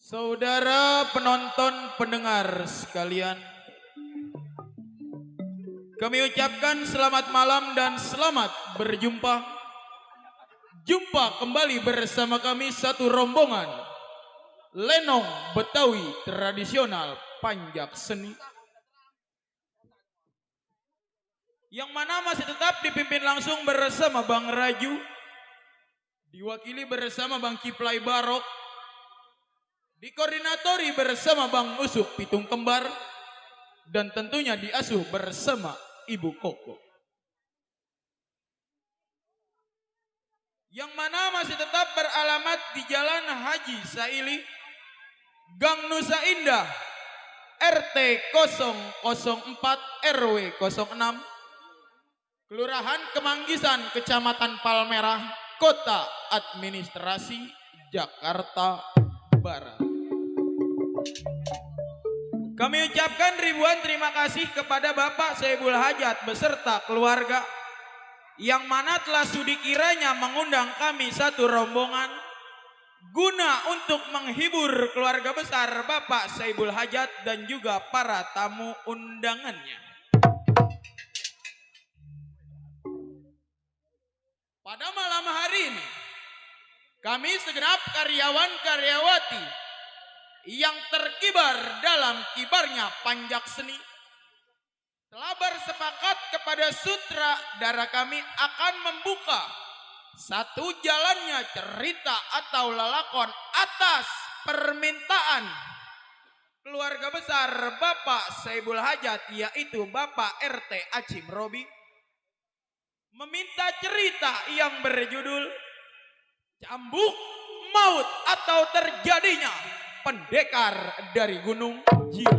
Saudara penonton pendengar sekalian, kami ucapkan selamat malam dan selamat berjumpa. Jumpa kembali bersama kami satu rombongan lenong Betawi tradisional Panjak Seni, yang mana masih tetap dipimpin langsung bersama Bang Raju, diwakili bersama Bang Kiplay Barok, dikoordinatori bersama Bang Usuk Pitung Kembar, dan tentunya diasuh bersama Ibu Koko, yang mana masih tetap beralamat di Jalan Haji Saili, Gang Nusa Indah, RT 004 RW 06, Kelurahan Kemanggisan, Kecamatan Palmerah, Kota Administrasi Jakarta Barat. Kami ucapkan ribuan terima kasih kepada Bapak Saibul Hajat beserta keluarga, yang mana telah sudi kiranya mengundang kami satu rombongan guna untuk menghibur keluarga besar Bapak Saibul Hajat dan juga para tamu undangannya. Pada malam hari ini, kami segenap karyawan-karyawati yang terkibar dalam kibarnya Panjak Seni telah bersepakat kepada sutradara kami akan membuka satu jalannya cerita atau lelakon atas permintaan keluarga besar Bapak Saibul Hajat, yaitu Bapak RT Acim Robi, meminta cerita yang berjudul Cambuk Maut atau Terjadinya Pendekar dari Gunung Jil.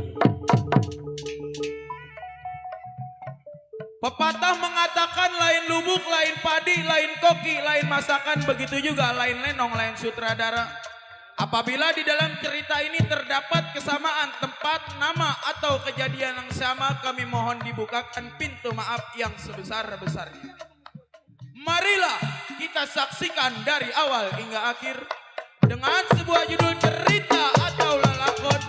Pepatah mengatakan lain lubuk, lain padi, lain koki, lain masakan, begitu juga lain lenong, lain sutradara. Apabila di dalam cerita ini terdapat kesamaan tempat, nama, atau kejadian yang sama, kami mohon dibukakan pintu maaf yang sebesar-besarnya. Marilah kita saksikan dari awal hingga akhir dengan sebuah judul cerita atau lelakon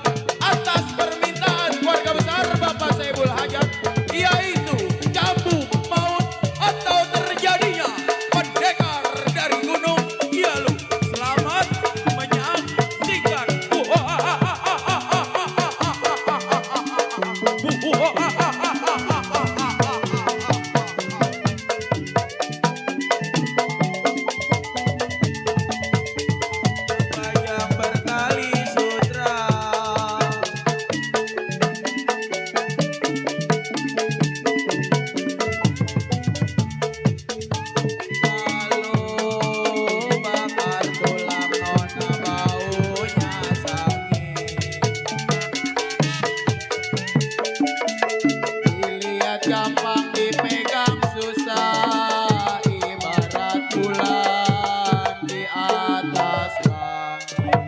atas permintaan keluarga besar Bapak Saibul Hajat, yaitu Cambuk Maut atau Terjadinya Pendekar dari Gunung Yalu. Selamat menyaksikan. Gampang dipegang susah, ibarat bulan di atas langit.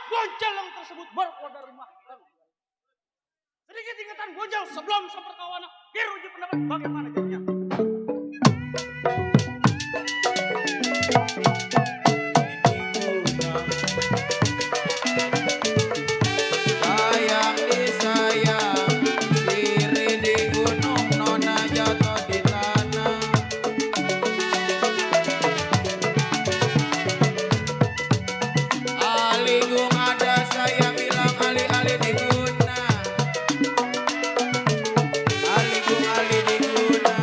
Gonjal yang tersebut berkeluar dari mahkam. Sedikit ingatan gonjal sebelum seperkawana dirujuk pendapat bagaimana jadinya. Sayang disayang, diri di gunung, nona jatuh di tanah. Aligung ada, saya bilang ali-ali diguna. Aligung ali diguna.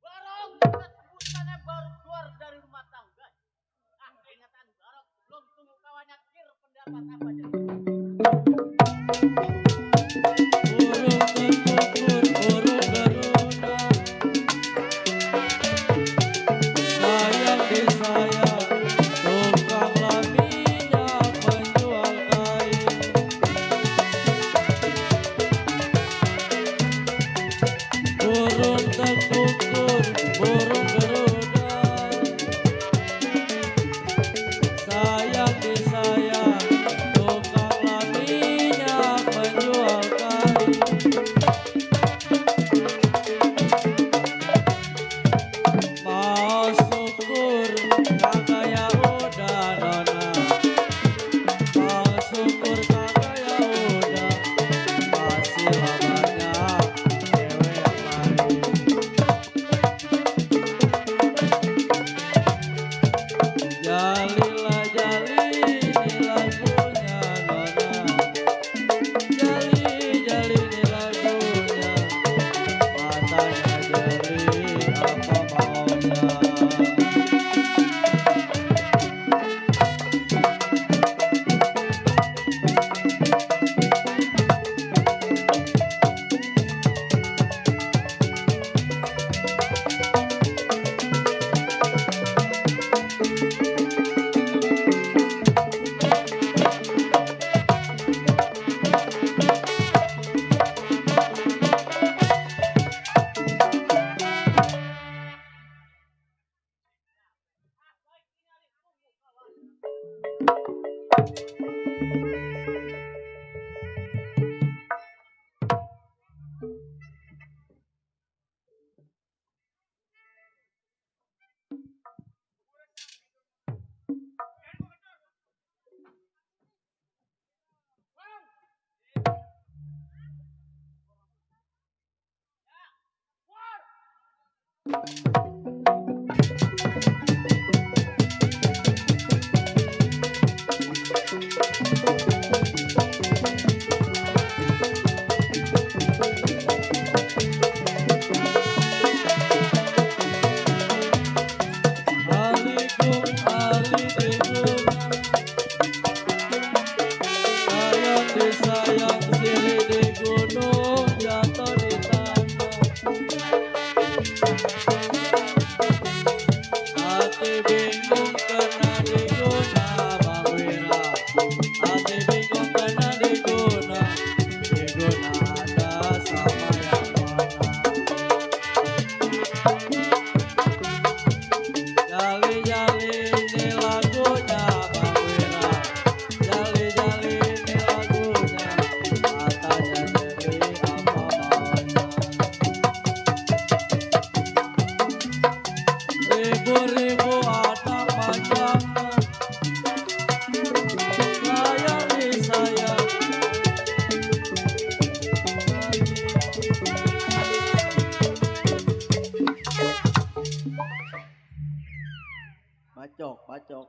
Barok, kita sebutannya baru keluar dari rumah tangga. Ah, ingatan Barok, belum tunggu kawannya kir pendapat apa jadi. Bacok, bacok.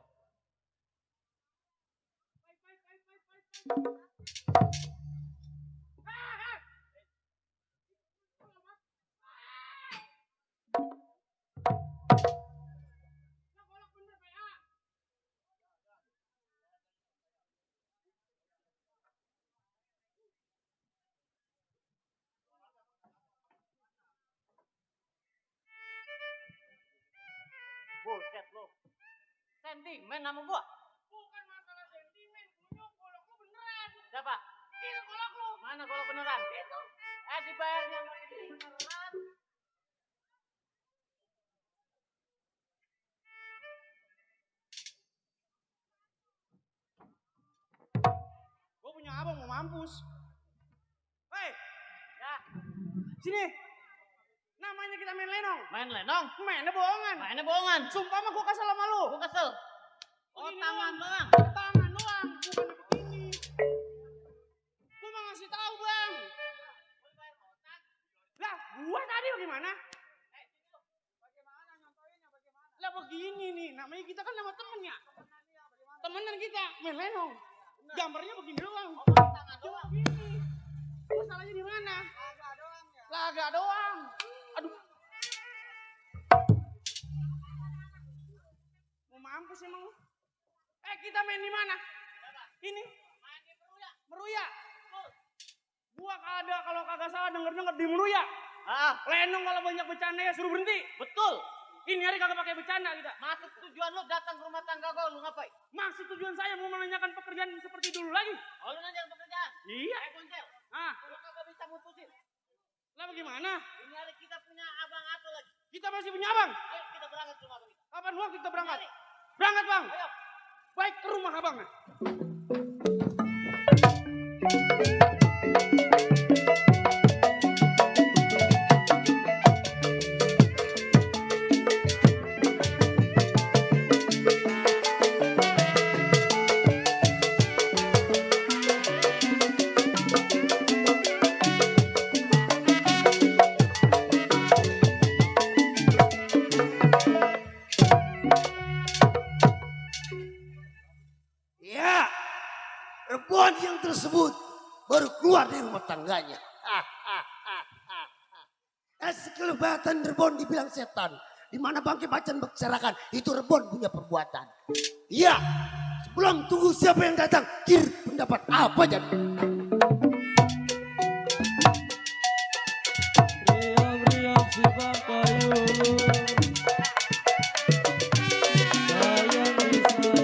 Bullshit lo. Sentimen nama gua. Bukan masalah sentimen, punya golok lu beneran. Siapa? Itu golok lu. Mana golok beneran? Itu. Dibayarnya sama itu beneran. Gua punya abang mau mampus. Hei, ya. Sini. namanya kita main lenong. Main lenong? Mainnya bohongan. Mainnya bohongan. Sumpah mah gua kesel sama lu. Gua kesel. Oh, Begini tangan doang. doang. Tangan doang, bukan begini. Gua mau ngasih tahu, Bang. Lah, gua tadi bagaimana? Lah begini nih, namanya kita kan sama temennya. Temenan kita, main lenong. Gambarnya begini doang. Cuma begini. Masalahnya di mana? Laga doang. Aduh. Mau mampus emang lu? Kita main di mana? Ini. Meruya. Gua kalau kagak salah denger di Meruya. Lenong kalau banyak bercanda ya suruh berhenti. Betul. Ini hari kagak pakai bercanda kita. Maksud tujuan lu datang ke rumah tangga gua, lu ngapain? Maksud tujuan saya mau menanyakan pekerjaan seperti dulu lagi. Oh, lu nanya pekerjaan? Iya. Boncel. Lu kagak bisa mutusin. Lah bagaimana? Ini hari kita punya abang atau lagi. Kita masih punya abang. Ayo kita berangkat ke rumah abang kita. Kapan waktu kita berangkat? Berangkat, Bang. Ayo. Baik, ke rumah abang. Ya, perempuan yang tersebut baru keluar dari rumah tangganya. Sekelebatan Rebon dibilang setan. Di mana bangke macan berserakan, itu Rebon punya perbuatan. Iya, sebelum tunggu siapa yang datang, kir pendapat apa jadi? Riam-riam si Bangkayu, sayang disayang,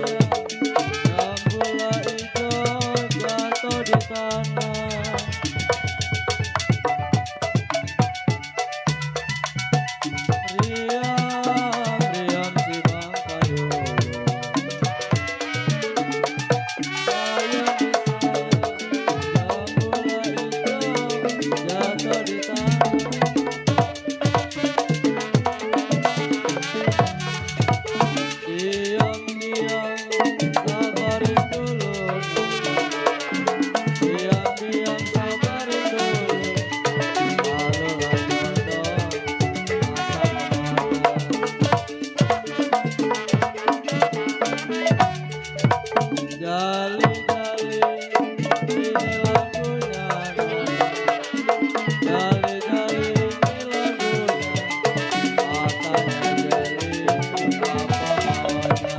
rambulah hijau jatuh di tanah. Riam-riam si Bangkayu, sayang disayang, rambulah hijau jatuh di tanah. Diam-diam sabarin dulu, diam-diam sabarin dulu, malulah jodoh masa kemana. Jali-jali ini lagunya, jali-jali ini lagunya, matanya jeli apa maunya.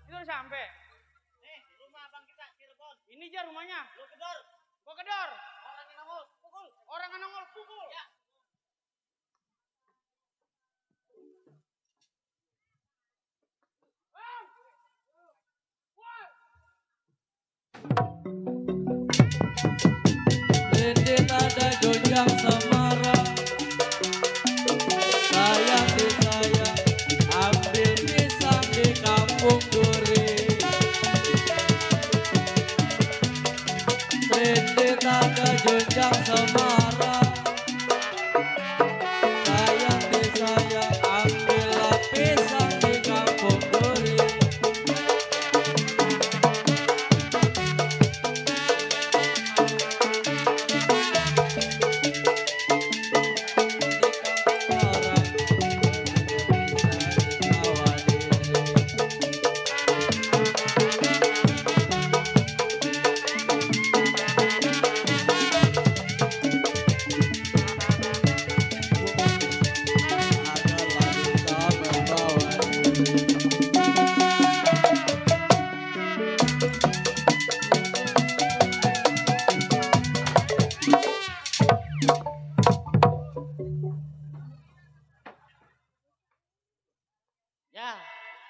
Itu udah sampai. Nih, rumah abang kita Cirebon. Ini aja rumahnya. Lu kedor. Gua kedor. Orang yang nongol, pukul. Orang yang nongol pukul. Ya. Bang! Woi! Lindit ada gonjang semara, sayang disayang, ambil pisang di kampung duri. Lindit ada gonjang semara, sayang disayang, ambillah pisang di kampung duri.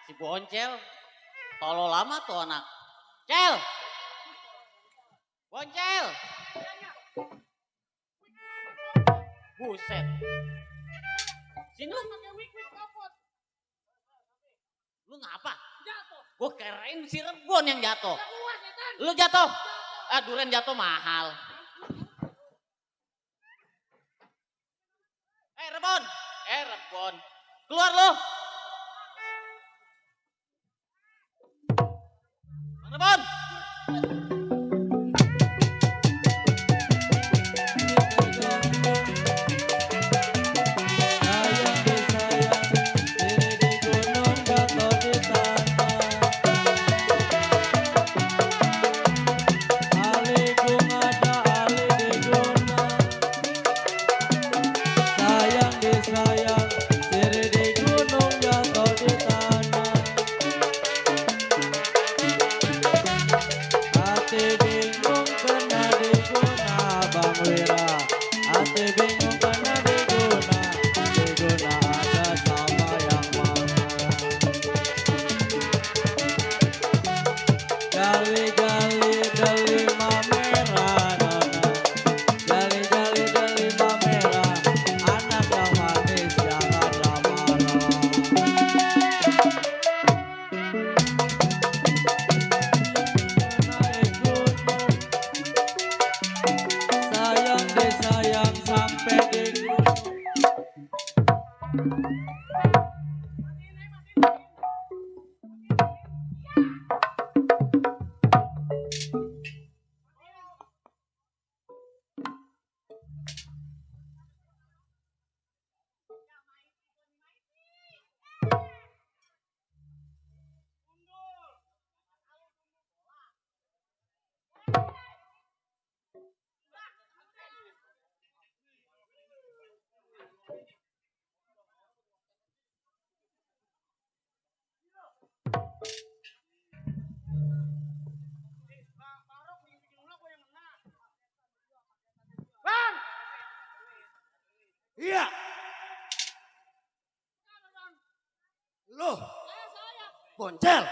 Si Boncel. Tolol lama tuh anak. Cel. Boncel. Buset. Sini lu. Lu ngapa? Jatuh. Gue kirain si Rebon yang jatuh. Keluar setan. Lu jatuh. Ah, durian jatuh mahal. Rebon. Rebon. Keluar lu. Rebon. Sayang disayang, diri di gunung jatuh di tanah. Aligung ada ali di gunung. Sayang disayang, diri di gunung jatuh di tanah. Hati bingung kena diguna Bang Wira. Hati bingung kena diguna ada sama yang mana. Gali-gali delima merah nona. Gali-gali delima merah. Anak yang manis janganlah marah. Naik gunung, sayang disayang sampai di gunung. Bang. Iya. Loh, Boncel.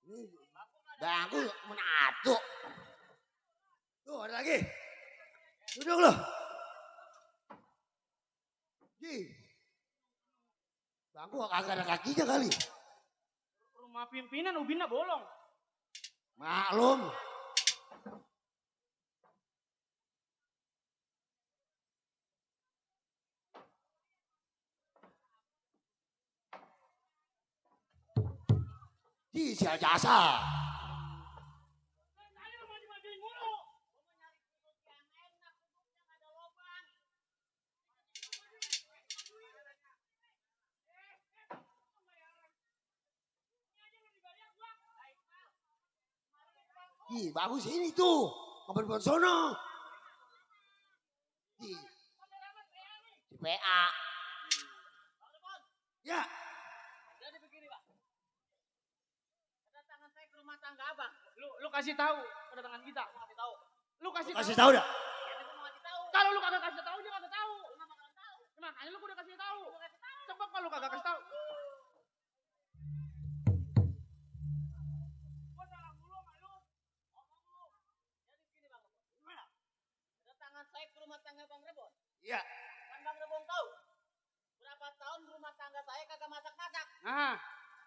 Ini bangku menatu. Tuh ada lagi. Duduk loh. Ji. Bangku kagak ada kakinya kali. Rumah pimpinan ubinnya bolong. Maklum. Di sial jasa. Ih, bagus ini tuh. Ngobrol sono. Di PA. Ya. Jadi begini, Pak. Kedatangan saya ke rumah tangga Abang. Lu kasih tahu kedatangan kita. Kasih tahu. Lu kasih Kasih tahu. tahu dah. Jadi gua mau kasih tahu. Kalau lu kagak kasih tahu dia kagak tahu. Kenapa kalian tahu? Makanya lu udah kasih tahu. Sebab kalau kagak kasih tahu. Gua salah mulu sama lu. Ngomong lu. Jadi begini, Bang. Kedatangan saya ke rumah tangga Bang Rebon. Iya. Kan Bang Rebon tahu. Berapa tahun rumah tangga saya kagak masak-masak. Nah,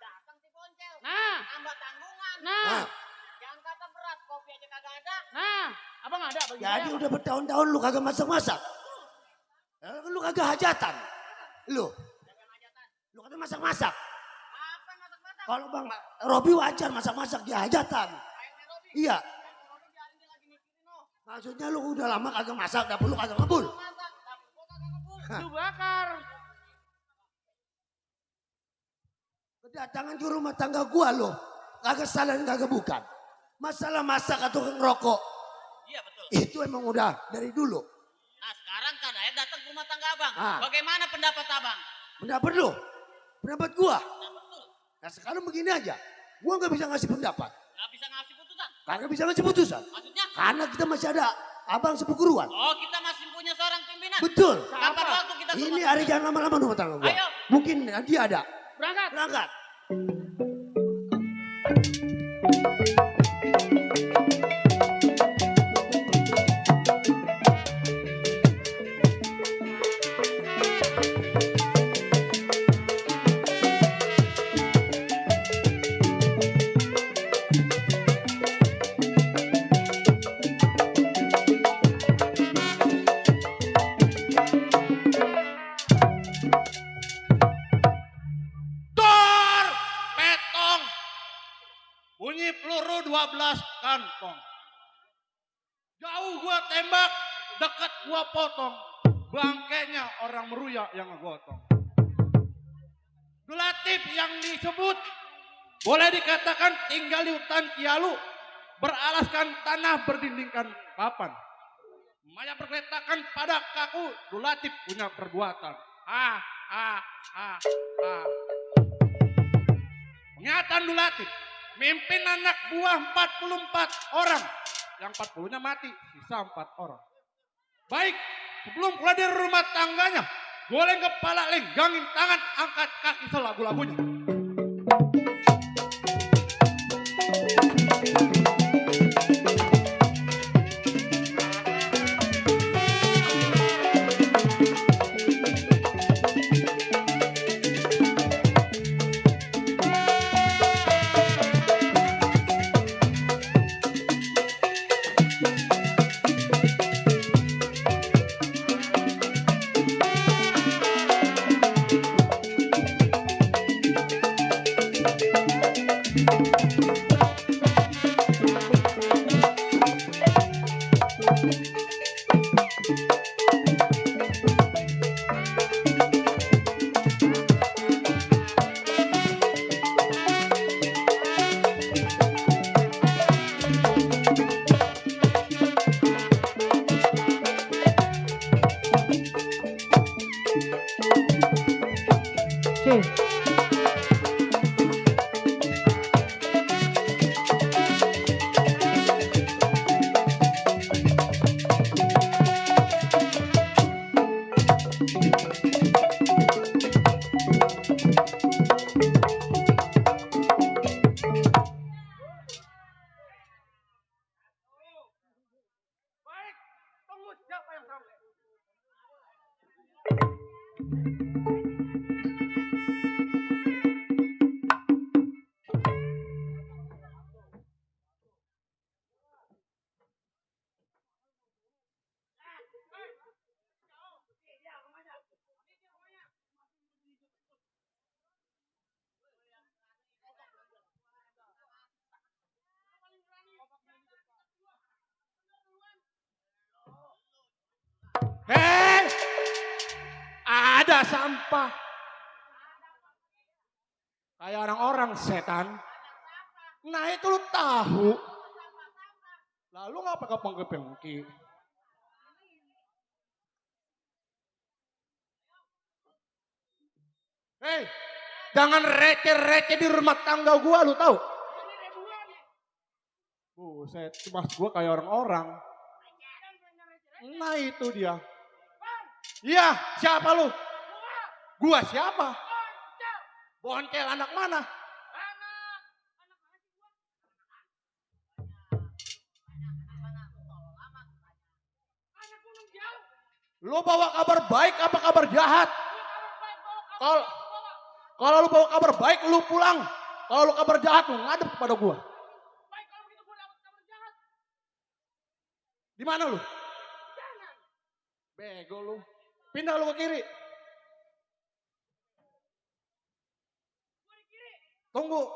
Datang si Boncel. nah, Tambah tanggungan. nah, Jangan kata berat, kopi aja kagak ada. nah. Abang ada bagi Jadi saya. udah bertahun-tahun lu kagak masak-masak. Lu kagak hajatan. Lu kagak masak-masak. Apa yang masak-masak? Kalau Bang Robi wajar masak-masak dia hajatan. Kayak si Robi. Iya. Robi biarin dia lagi mikirin no. Maksudnya lu udah lama kagak masak, dapur lu kagak ngebul. Masak, dapur gua kagak ngebul. Lu bakar. Kedatangan ke rumah tangga gua lo. Kagak salah dan kagak bukan. Masalah masak atau ngerokok. Iya betul. Itu emang udah dari dulu. Nah sekarang kan saya datang ke rumah tangga abang. Ah. Bagaimana pendapat abang? Pendapat lu. Pendapat gua. Nah betul. Nah sekarang begini aja. Gua nggak bisa ngasih pendapat. Gak bisa ngasih putusan. Kagak bisa ngasih putusan. Maksudnya? Karena kita masih ada abang sepukuruan. Oh kita masih punya seorang pimpinan. Betul. Kapan waktu kita ke Ini rumah hari tangga? jangan lama-lama rumah tangga gua. Ayo Mungkin dia ada. Berangkat. Berangkat. Dor! Petong! Bunyi peluru 12 kantong. Jauh gua tembak, dekat gua potong. Bangkainya orang meruya yang ngegotong. Dulatif yang disebut boleh dikatakan tinggal di hutan Cialu, beralaskan tanah berdindingkan papan. Maya bergeletakan pada kaku, Dulatif punya perbuatan. Pernyataan Dulatif, mimpin anak buah 44 orang. Yang 40-nya mati, sisa 4 orang. Baik, sebelum keluar dari rumah tangganya, goleng kepala, lenggangin tangan, angkat kaki selagu-lagunya. Baik, tunggu siapa yang sampai. Hei, ada sampah. Kayak orang-orang setan. Nah itu lu tahu. Lalu ngapa kau pengke-pengki? Hei, jangan receh-receh di rumah tangga gua, lu tahu? Buset, mas gua kayak orang-orang. Nah itu dia. Iya, siapa lu? Gua siapa? Boncel anak mana? Lu bawa kabar baik apa kabar jahat? Kalau lu bawa kabar baik lu pulang. Kalau lu kabar jahat lu ngadep kepada gua. Di mana lu? Bego lu. Pindah lu ke kiri. Tunggu.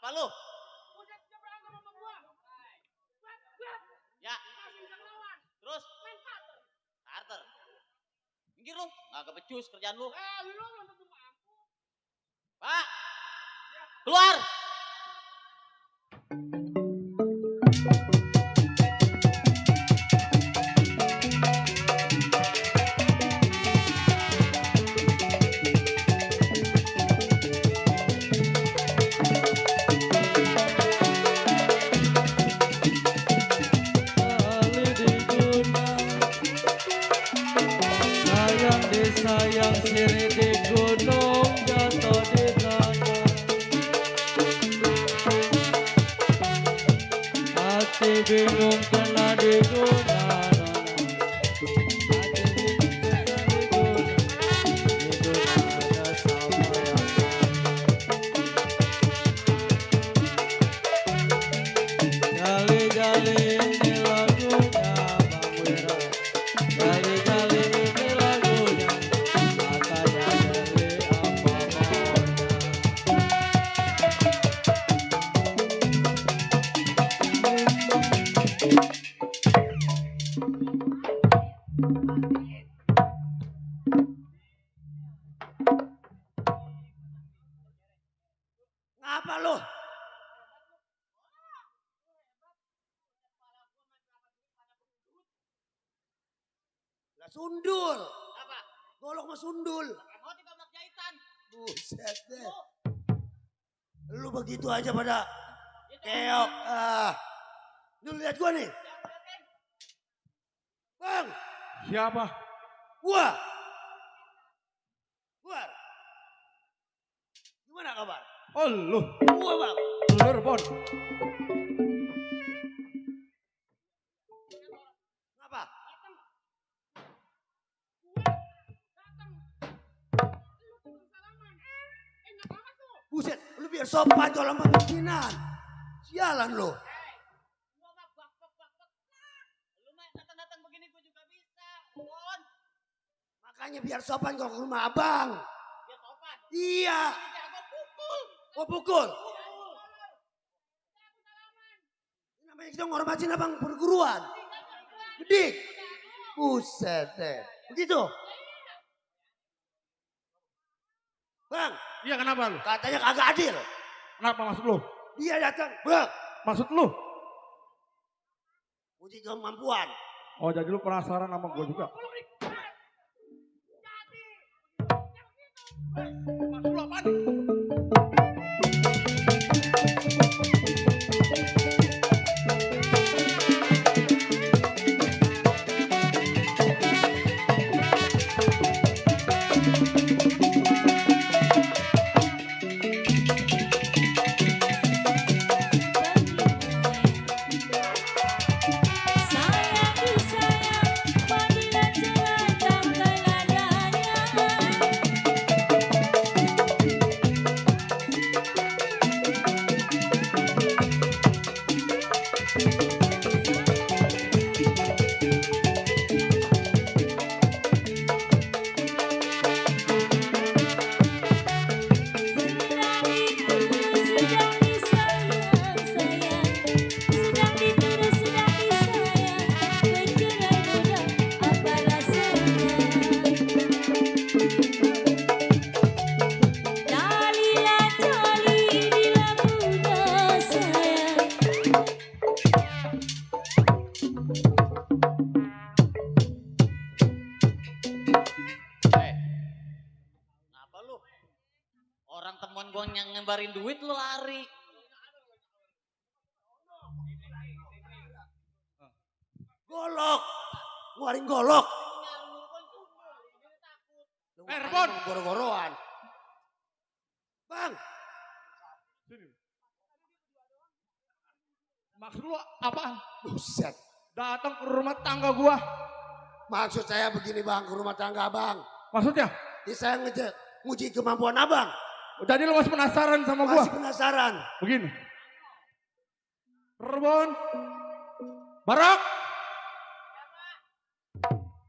Apa lu? Buset, dia berantem sama gua. Ya, Masih bisa ngelawan. terus Main starter. starter. Minggir lu, agak becus kerjaan lu. Lu belum tentu mampu. Pak, keluar. kali diguna sayang disayang siri di gunung jatuh di nana hati bingung kena diguna hati bingung kena diguna ada sama yang Gali-gali ini lagunya Bang Wira. Gali-gali ini lagunya makanya dari apa maunya. Ngapa lu? Lah sundul. Apa? Golok mah sundul. Mau dibabak jahitan. Buset deh. Lu begitu aja pada keok. Lu lihat gua nih. Bang, Siapa? gua. Gua. Gimana kabar? Oh lu, Gua, Bang. Cirebon. Ngapa? Buset, lu biar sopan kalau sama pimpinan. Sialan lu. Gua mah bak. Lu mah datang-datang begini gua juga bisa. Bon, Makanya biar sopan kalau ke rumah abang. biar sopan. Iya. Jago pukul. Oh pukul. Ini namanya kita ngormatin abang perguruan. Gedik. Buset deh. Begitu. Bang, Iya kenapa lu? katanya kagak adil. Kenapa maksud lu? Dia datang, bang, Maksud lu? uji kemampuan. Oh jadi lu penasaran sama gue juga? Maksud lu apa nih? Sayang disayang, panggilan jelantang keladanya. Sedang dituduh, sedang disayang, sayang. Sedang dituduh, sedang disayang. Menjerai muda, apa rasanya? Dalilah jali di labuda sayang. Kenapa lu? Orang temuan gua yang ngembarin duit lu lari. Golok. Ngeluarin golok. Rebon. Goro-goroan. Bang, Sini. Maksud lu apaan? buset. Datang ke rumah tangga gua. Maksud saya begini bang, ke rumah tangga abang. Maksudnya? Ini saya nguji kemampuan abang. Jadi lu masih penasaran sama gua? Masih penasaran. Begini. Rebon. Barak.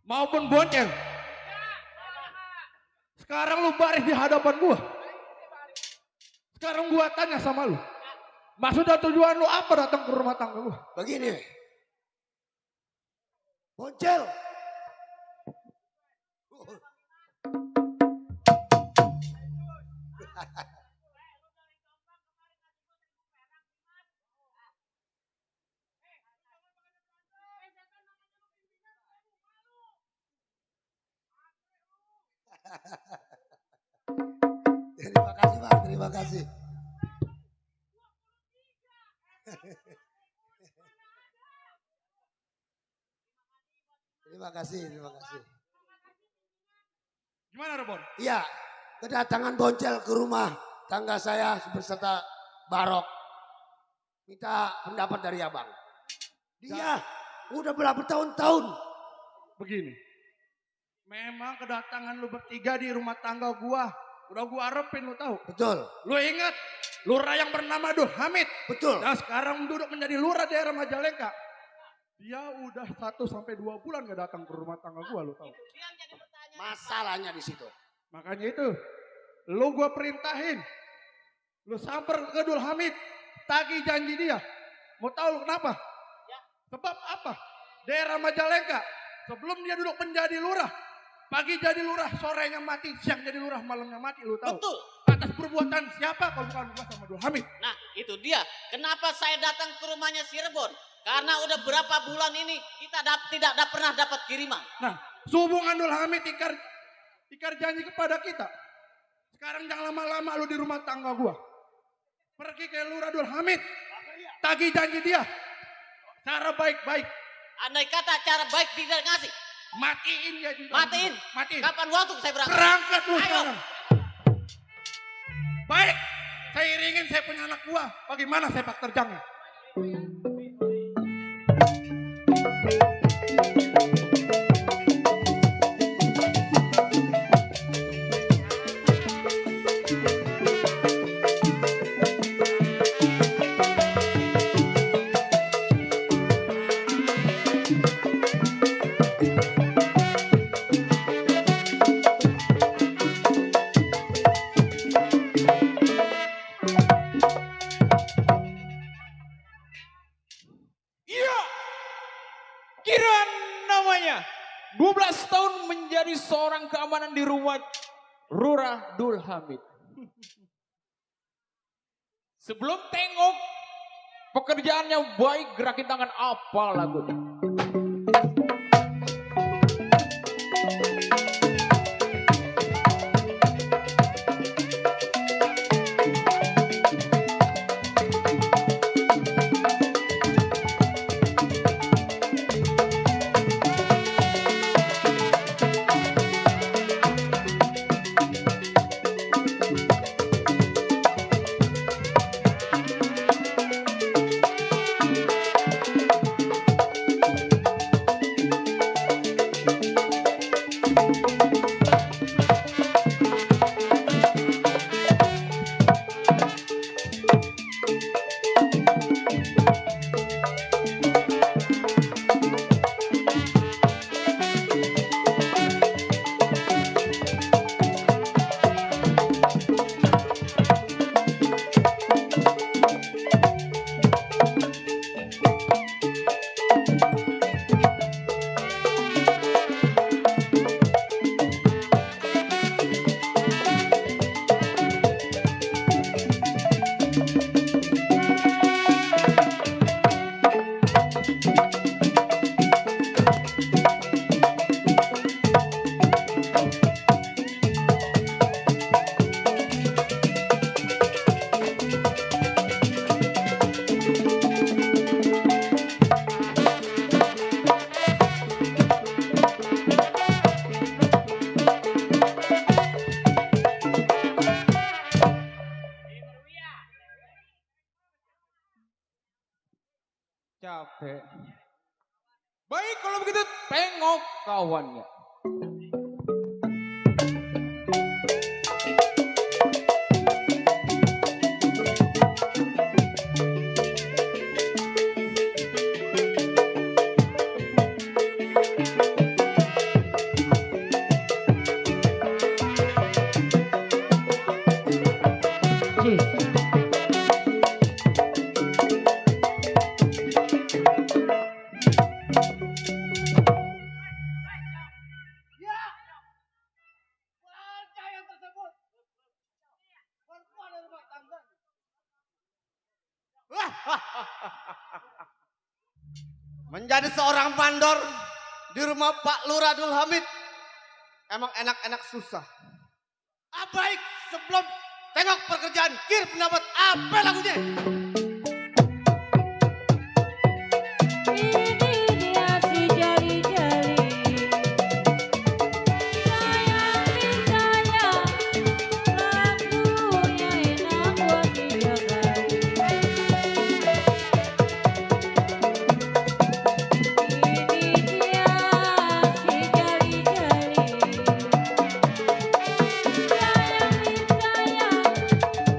Maupun bonceng. Sekarang lu baris di hadapan gua. Sekarang gua tanya sama lu. Maksud dan tujuan lu apa datang ke rumah tangga gua? Begini. Boncel. Terima kasih Bang, terima kasih. Terima kasih, terima kasih. Gimana Rebon? Iya, kedatangan Boncel ke rumah tangga saya beserta Barok. Minta pendapat dari abang. Dia udah berapa tahun-tahun. Begini. Memang kedatangan lu bertiga di rumah tangga gua. Udah gua arepin lu tahu. Betul, Lu ingat lurah yang bernama Dur Hamid. betul. Nah sekarang duduk menjadi lurah daerah Majalengka. Dia udah 1 sampai 2 bulan gak datang ke rumah tangga gua lu tahu. Masalahnya di situ. Makanya itu lu gua perintahin. Lu samper ke Dur Hamid. Tagih janji dia. Mau tahu lu kenapa? Sebab apa? Daerah Majalengka. Sebelum dia duduk menjadi lurah. Pagi jadi lurah, sorenya mati, siang jadi lurah, malamnya mati, lu tahu? Betul. Atas perbuatan siapa kalau bukan gua sama Dur Hamid? Nah, itu dia. Kenapa saya datang ke rumahnya si Rebon? Karena udah berapa bulan ini kita tidak pernah dapat kiriman. Nah, sehubungan Dur Hamid ikar janji kepada kita. Sekarang jangan lama-lama lu di rumah tangga gua. Pergi ke lurah Dur Hamid. Tagih janji dia. Cara baik-baik. Andai kata cara baik tidak ngasih. Matiin dia juga. Matiin. Matiin. Kapan waktu saya berangkat? Berangkat lu Ayo. sekarang. Baik. Saya iringin saya punya anak gua. Bagaimana sepak terjangnya? Iya. Kira namanya 12 tahun menjadi seorang keamanan di rumah Lurah Dul Hamid. Sebelum tengok pekerjaannya baik, gerakin tangan apa lagunya? Capek. Baik kalau begitu tengok kawannya. Menjadi seorang mandor di rumah Pak Lurah Abdul Hamid emang enak-enak susah. Baik, sebelum tengok pekerjaan kir pendapat apa lagunya? Ini dia si jali-jali, sayang sayang, lagunya enak buat didengar. Ini dia si jali-jali, sayang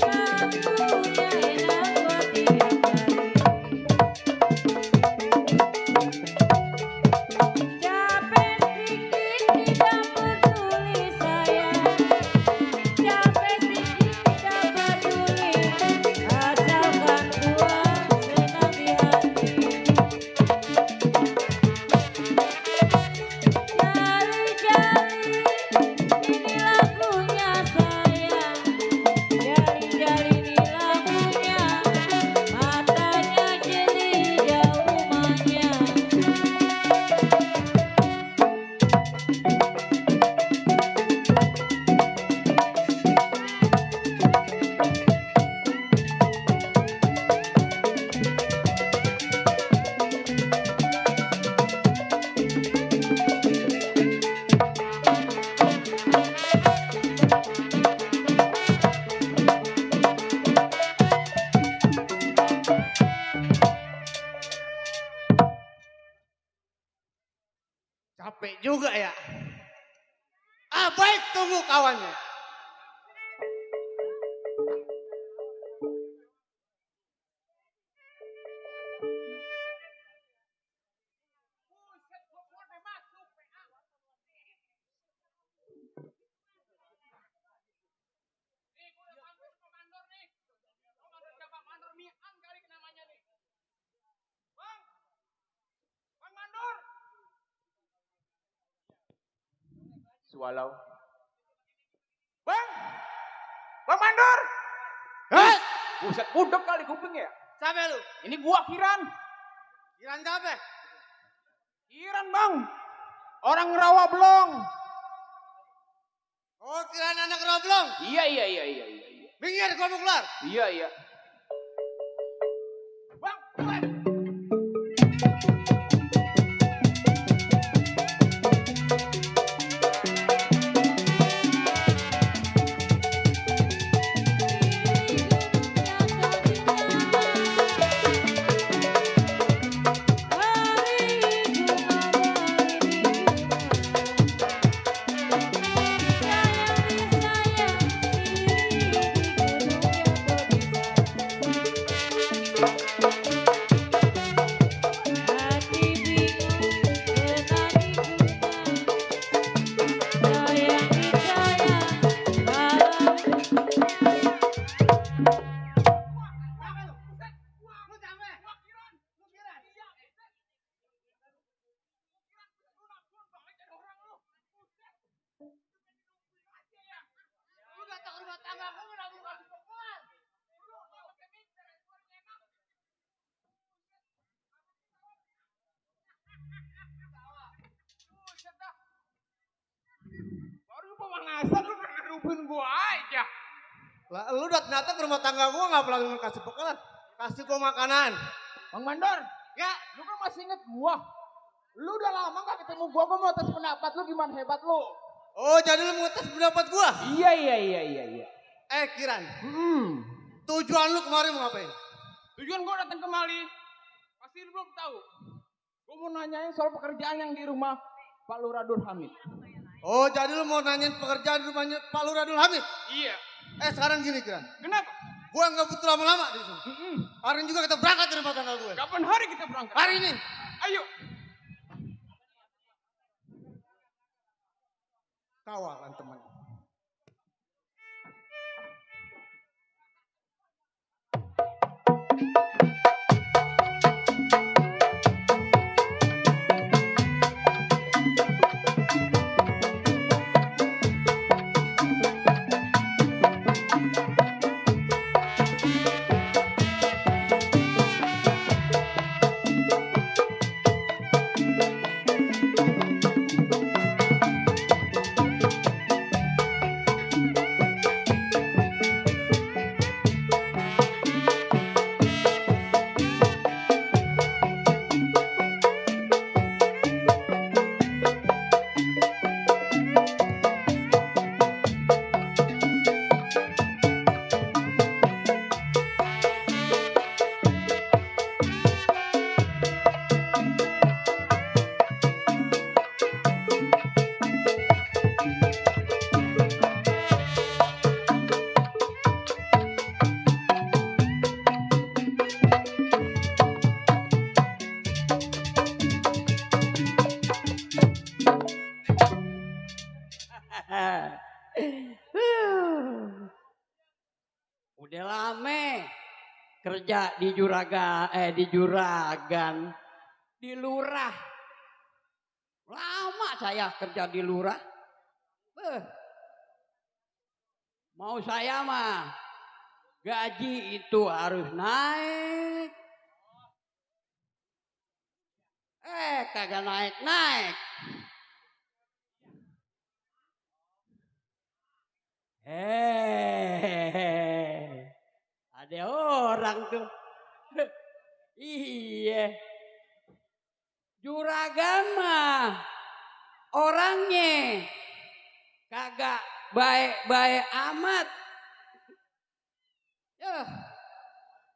lagunya enak buat didengar. Capek sedikit tidak peduli saya, capek sedikit tidak peduli, asalkan uang senang di hati. Jali-jali, ini lagunya sayang, jali-jali ini lagunya, matanya jeli jauh rumahnya. Capek juga ya. Baik, tunggu kawannya. Swallow. Bang! Bang Mandor! Hei, Buset, budek kali kuping ya. siapa lu? Ini gua Kiran. Kiran siapa? Kiran bang. Orang Rawa Belong. Oh, Kiran anak Roblong. Iya. Minggir, gua mau keluar. Iya. Bang, mulai. Baru pemanasan lu ngerubin gua aja. Lah, lu datang ke rumah tangga gua nggak pernah kasih bekalan, kasih gua makanan. Bang Mandor, Ya, lu kan masih inget gua. Lu udah lama gak ketemu gua mau tes pendapat lu gimana hebat lu. oh jadi lu mau tes pendapat gua? Iya. Kiran, tujuan lu kemarin mau ngapain? Tujuan gua datang kemari, pasti lu belum tahu. Gua mau nanyain soal pekerjaan yang di rumah Pak Lurah Abdul Hamid. Oh, jadi lu mau nanyain pekerjaan di rumahnya Pak Lurah Abdul Hamid? Iya. Sekarang gini, Kiran. Kenapa? Gua nggak butuh lama-lama di sini. Hari ini juga kita berangkat dari rumah tangga gue. Kapan hari kita berangkat? Hari ini. Ayo. Kawalan teman. Udah lama kerja di juragan, di lurah. Lama saya kerja di lurah. Mau saya mah gaji itu harus naik. Kagak naik-naik. Ada orang tuh. Iya. Juragan mah orangnya kagak baik-baik amat.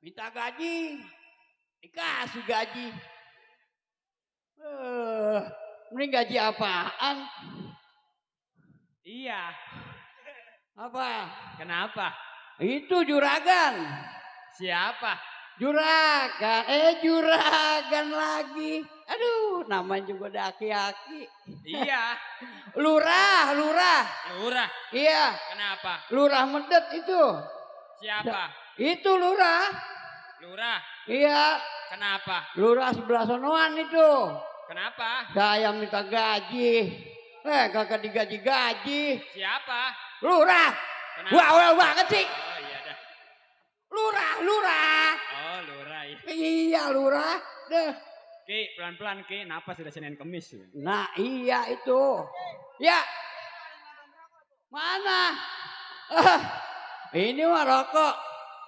Minta gaji, dikasih gaji. Mending gaji apaan? Iya. Apa? Kenapa? Itu juragan. Siapa? Juragan, juragan lagi. Aduh, namanya juga udah aki-aki. Iya. Lurah. Lurah. Iya. Kenapa? Lurah Medet itu. Siapa? Itu lurah. Lurah. Iya. Kenapa? Lurah sebelah sonoan itu. Kenapa? Saya minta gaji. Kagak digaji-gaji. Siapa? Lurah. Kenapa? Wah banget sih. Oh iya dah. Lurah. Oh lurah ya. Iya lurah. Deh. Ki pelan-pelan Ki, napas sudah Senin Kemis. Nah iya itu. Ya. Mana? Ini mah rokok.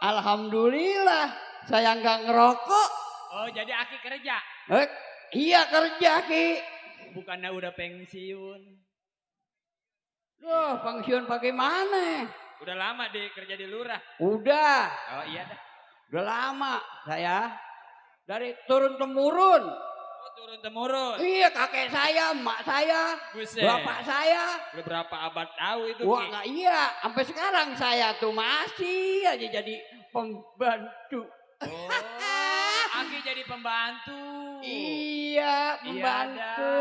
Alhamdulillah saya nggak ngerokok. Oh jadi Aki kerja? Iya kerja Ki. Bukannya udah pensiun? Loh pensiun bagaimana? Udah lama kerja di lurah? Udah. Oh iya dah. Udah lama saya. Dari turun temurun. Oh turun temurun? Iya kakek saya, emak saya, Buset. bapak saya. Udah berapa abad tahu itu Wah Ki? nggak iya. Sampai sekarang saya tuh masih aja jadi pembantu. Oh Aki jadi pembantu. Iya pembantu.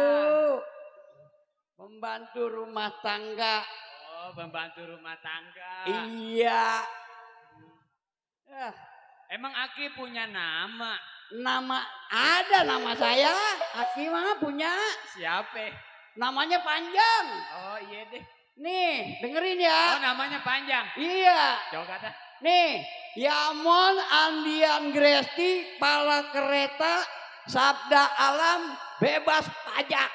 Pembantu rumah tangga. Oh pembantu rumah tangga. Iya. Emang Aki punya nama? Nama ada nama saya. Aki mah punya. Siapa? Namanya panjang. Oh iya deh. Nih dengerin Oh ya. namanya panjang? Iya. Coba kata. Nih Yamon Andian Gresti Pala Kereta Sabda Alam Bebas Pajak.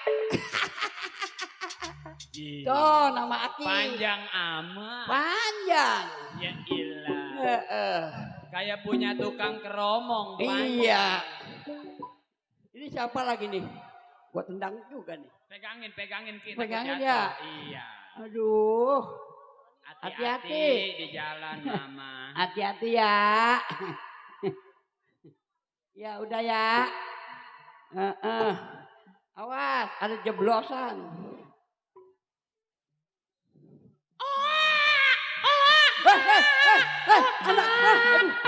Tuh nama Aki. Panjang amat. Panjang. Ya ilah. Kayak punya tukang keromong. Iya. Ini siapa lagi nih? Gua tendang juga nih. Pegangin kita. Pegangin ya? Iya. Aduh. Hati-hati Hati-hati. di jalan mama. Hati-hati ya. Ya udah ya. Awas ada jeblosan.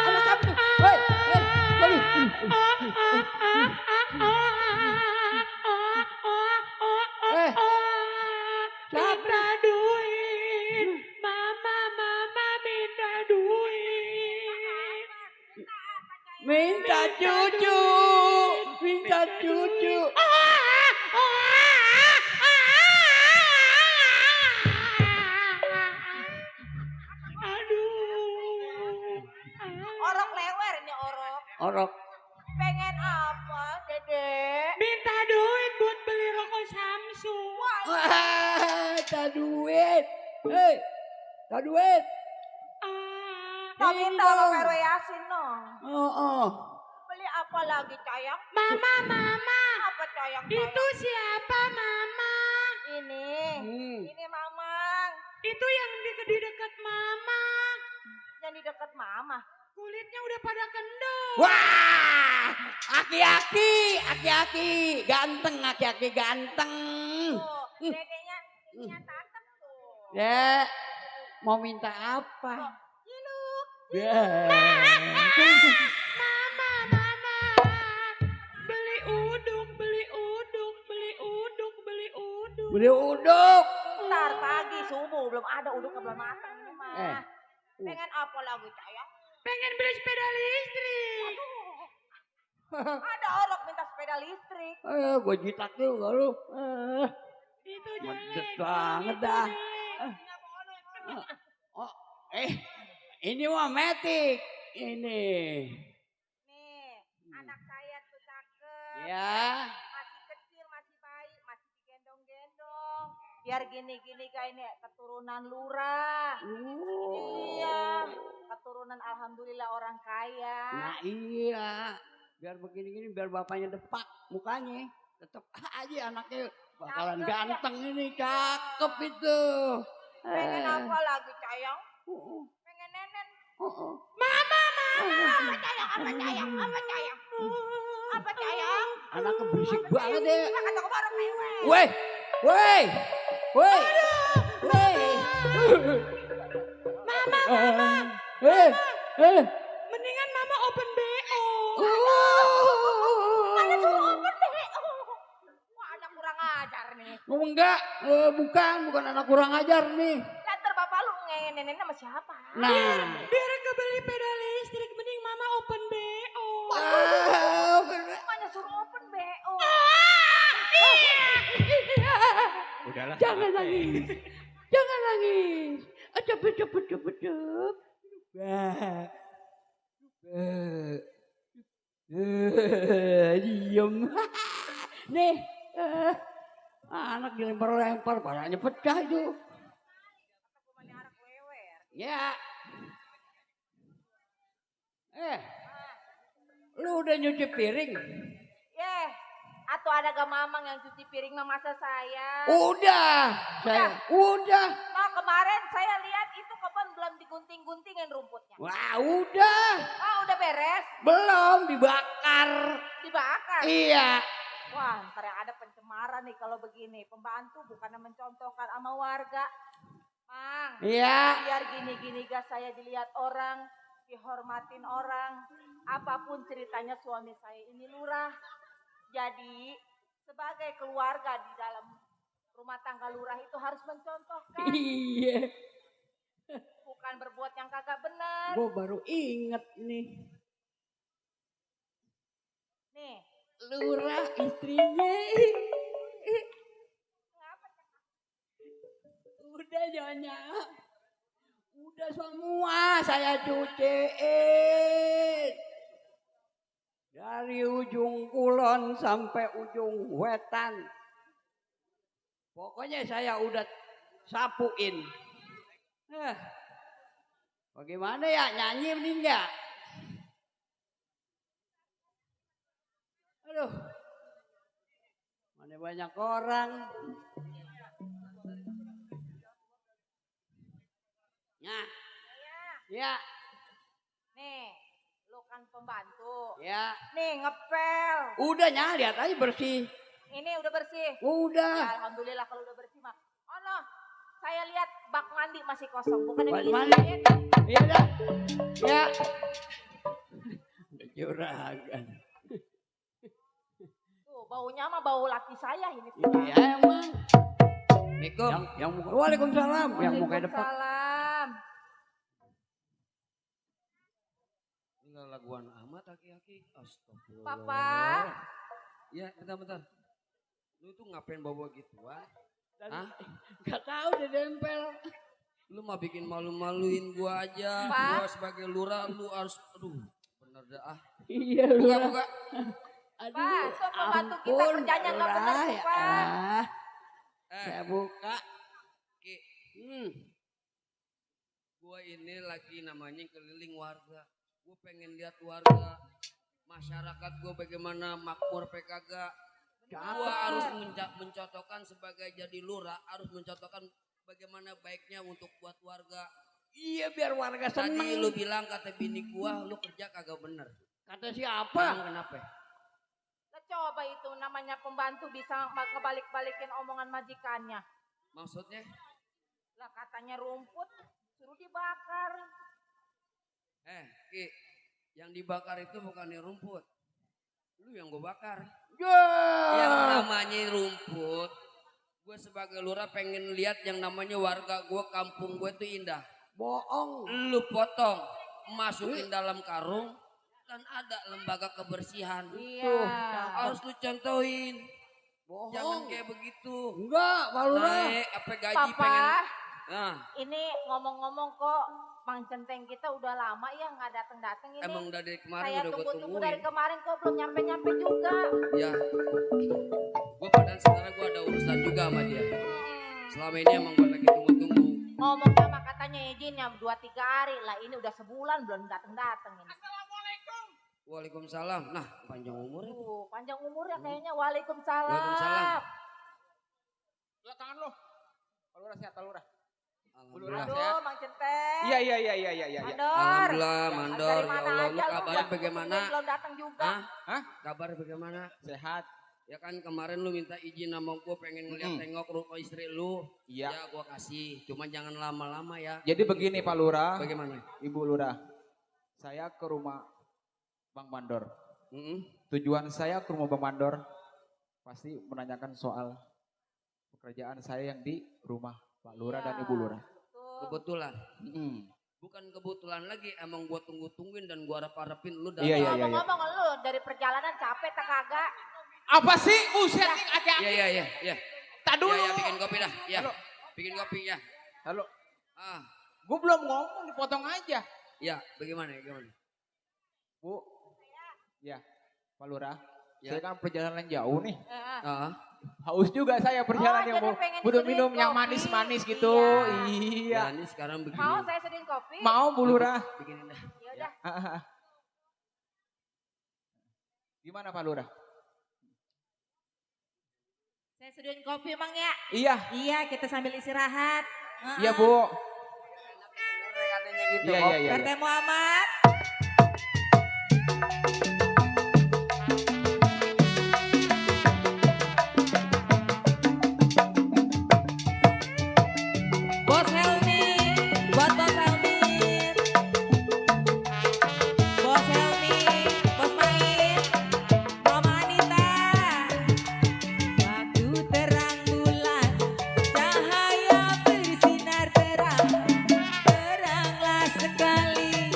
Anak siapa tuh? Minta duit, mama minta duit. Minta cucu, minta cucu. Aduh. Orok lewer ini orok. Orok. Pengen apa, Dede? Minta duit buat beli rokok Samsung. Wah, tak duit. Hei, tak duit. Tak Ini minta sama dong. Vero Yasin no. Oh. Beli apa lagi, Cayang? Mama. Apa Cayang? Itu siapa Mama? Ini. Hmm. Ini Mamang. Itu yang di dekat Mama. Yang di dekat Mama. Kulitnya udah pada kendor. Wah, aki-aki, ganteng, aki-aki ganteng. Tuh, dedenya cakep tuh. Ya, mau minta apa? Ciluk. Ya. Mama. Beli uduk. Beli uduk. Ntar pagi subuh belum ada uduk belum matang ini mah. Pengen apa lagi sayang? Pengen beli sepeda listrik. Ada orang minta sepeda listrik. Gue jitak juga lu. Itu Medet jelek. banget itu dah. jelek. Oh, ini mah metik. Ini. Nih, anak saya tuh cakep. Ya. Masih kecil, masih bayi, masih digendong-gendong. Biar gini-gini kayak ini keturunan lurah. Iya, keturunan alhamdulillah orang kaya. Nah iya. Biar begini-gini biar bapaknya depak mukanya. Tetep aja anaknya bakalan Cakep, ganteng ini. Cakep itu. Pengen apa lagi sayang? Pengen nenen. Mama. Apa sayang? Apa sayang? Apa sayang? Apa sayang? Anaknya berisik banget ya. Kata kemarin mewek. Woi. Woi. Woi. Woi. Mama. Mendingan mama open BO. Mana suruh open deh. Wah, anak kurang ajar nih. Enggak, bukan anak kurang ajar nih. Lantar bapak lu ngenenin sama siapa? Nah. Biar kebeli sepeda listrik mending mama open BO. Mana suruh open BO? Udahlah. Jangan nangis. Jangan nangis. Cepet. Diem. Nih. Anak dilempar-lempar. Palanya pecah itu. Ya. Lu udah nyuci piring? Atau ada gak mamang yang cuci piring sama masa saya? Udah. Udah. Nah kemarin saya lihat itu kapan belum digunting-guntingin rumputnya. Wah udah. Udah beres? Belum dibakar. Dibakar? Iya. Wah ntar yang ada pencemaran nih kalau begini. Pembantu bukannya mencontohkan sama warga. Mang, Iya. biar gini-gini gak saya dilihat orang, dihormatin orang. Apapun ceritanya suami saya ini lurah. Jadi sebagai keluarga di dalam rumah tangga lurah itu harus mencontohkan. Iya. Bukan berbuat yang kagak benar. Gue baru inget nih. Nih. Lurah istrinya. Udah Nyonya. Udah semua saya cuciin. Dari ujung kulon sampai ujung wetan. Pokoknya saya udah sapuin. Bagaimana ya, nyanyi mending enggak? Aduh. Mana banyak orang. Nah. Ya. Nih, lu kan pembantu. Ya. Nih ngepel. Udah lihat aja bersih. Ini udah bersih. Udah. Ya, alhamdulillah kalau udah bersih mah. Oh no, saya lihat bak mandi masih kosong, bukan Bak yang mandi? diisiin. Iya dah. Ya. Udah juragan. Tuh baunya mah bau laki saya ini. Iya emang. Yang muka. Waalaikumsalam. Yang muka depan. Waalaikumsalam. Tinggal laguan amat aki-aki. Astagfirullah. Papa. Ya, bentar. Lu tuh ngapain bawa gituan? Hah? Gak tahu deh dempel. Lu mah bikin malu-maluin gua aja. Pak. Gua sebagai lurah lu harus bener dah ah. Iya Buka. Aduh, Pak, so pembantu kita kerjanya nggak benar tuh, Pak. Saya buka. Ki. Gua ini lagi namanya keliling warga. Gua pengen lihat warga. Masyarakat gua bagaimana makmur PKG. Gua harus mencontohkan sebagai jadi lurah, harus mencontohkan bagaimana baiknya untuk buat warga. Iya biar warga Tadi seneng. lu bilang kata bini gua, lu kerja kagak bener. Kata siapa? Emang kenapa? Lah coba itu namanya pembantu bisa ngebalik-balikin omongan majikannya. Maksudnya? Lah katanya rumput suruh dibakar. Ki, yang dibakar itu bukan rumput. Lu yang gua bakar. Yang namanya rumput. Gue sebagai lurah pengen lihat yang namanya warga gue, kampung gue tuh indah. Bohong. Lu potong, masukin dalam karung, kan ada lembaga kebersihan. Iya. Harus lu contohin. Bohong. Jangan kayak begitu. Enggak, Pak Lurah. Naik apa gaji Papa, pengen. Nah, ini ngomong-ngomong kok Mang Centeng kita udah lama ya nggak dateng-dateng ini. emang udah dari kemarin Saya udah gue tunggu-tunggu tungguin. dari kemarin kok belum nyampe-nyampe juga. Ya. Gue padahal sekarang gue ada urusan juga sama dia. Selama ini emang gue lagi tunggu-tunggu. Ngomong sama katanya izin yang 2-3 hari lah, ini udah sebulan belum dateng-dateng ini. Waalaikumsalam. Nah, panjang umur itu. Panjang umur ya kayaknya. Waalaikumsalam. Waalaikumsalam. Lihat tangan lo. Pak Lurah sehat, Pak Lurah. Alhamdulillah. Aduh, Mang Centeng. Iya. Mandor. Alhamdulillah, Mandor. Dari Ya mana Allah, lu aja kabarnya belum bagaimana? Belum datang juga. Hah? Kabar bagaimana? Sehat. Ya kan kemarin lu minta izin sama gue pengen ngeliat tengok rumah istri lu. Iya. Ya gue kasih. Cuman jangan lama-lama ya. Jadi begini Pak Lurah, Bagaimana? Ibu Lurah. Saya ke rumah Bang Mandor. Mm-mm. Tujuan saya ke rumah Bang Mandor pasti menanyakan soal pekerjaan saya yang di rumah Pak Lurah dan Ibu Lurah. Kebetulan. Mm. Bukan kebetulan lagi, emang gue tunggu-tungguin dan gue harap-harapin lu datang. Iya. Ngomong-ngomong lu dari perjalanan capek tak kagak? Apa sih? Buset nih aki-aki. Iya. Tak dulu. Ya, bikin kopi dah. Ya. Halo. Bikin kopi ya. Halo. Ah, Gue belum ngomong, dipotong aja. ya, bagaimana? Bu. Ya, Pak Lurah. Ya. Saya kan perjalanan jauh nih. Ah, Haus juga saya perjalanannya, jadi Bu. pengen Butuh dibeliin minum yang kopi. manis-manis gitu. ya Iya. ini sekarang begini. Mau saya sediain kopi? Mau Bu Lurah? Bikinin dah. Ya udah. Gimana Pak Lurah? Saya sediain kopi Mang ya. Iya. Iya, kita sambil istirahat. Iya Bu. Katanya gitu. Iya. RT Muhammad. Bos Helmi, buat Bos Helmi. Bos Helmi, Bos Main, Mama Anita. Waktu terang bulan, cahaya bersinar terang, teranglah sekali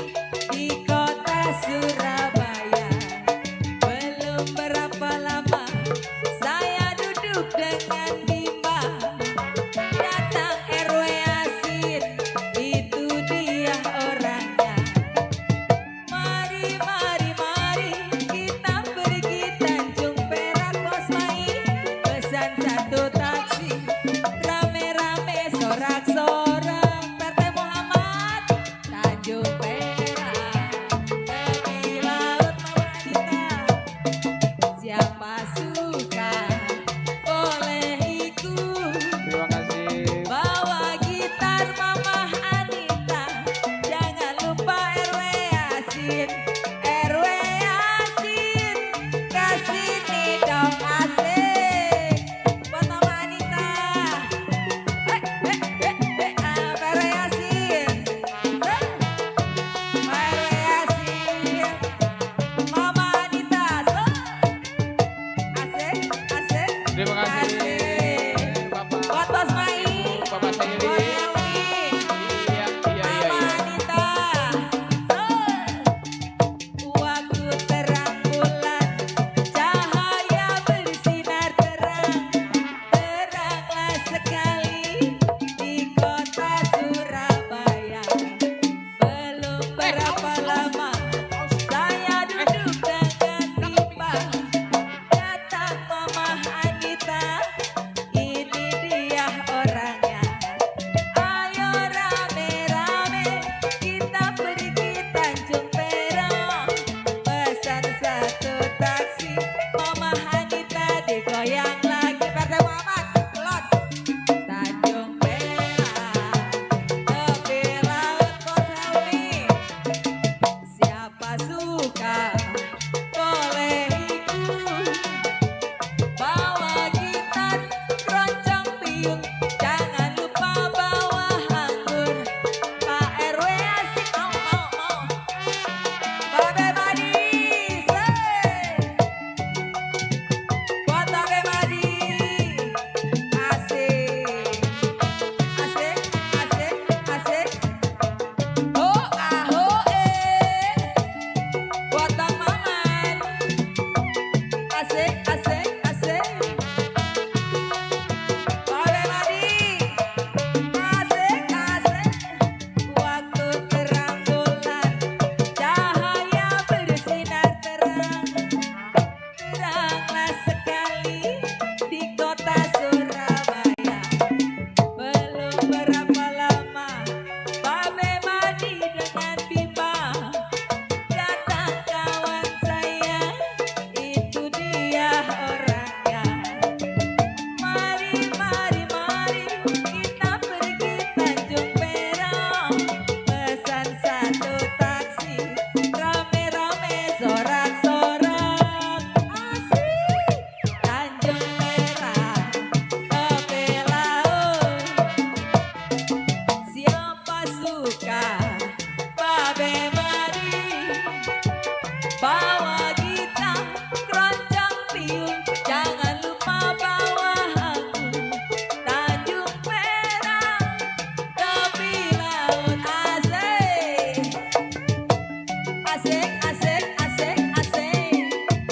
Asik, asik, asik, asik.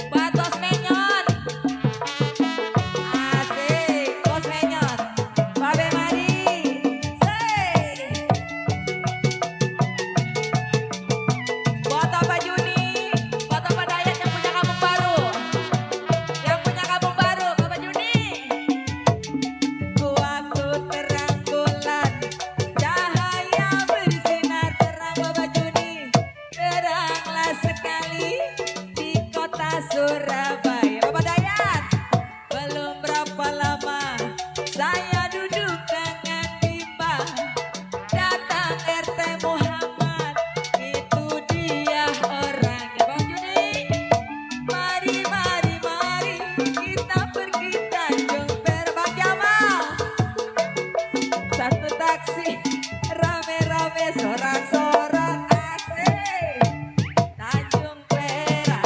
Buat bos menyon. Asik, bos menyon. Babe mari. Say. Buat apa Juni? Buat apa Dayat yang punya kampung baru? Yang punya kampung baru, Bapak Juni. Waktu terang bulan, cahaya bersinar terang Bapak Juni. Teranglah sekali di kota Surabaya. Bapak Dayat, belum berapa lama saya duduk dengan bimbang. Datang RT Muhammad, itu dia orangnya. Bapak Juni, mari, mari, mari kita pergi Tanjung Perak. Bang Jamal, satu taksi rame-rame sorak-sorak asik. Tanjung Perak.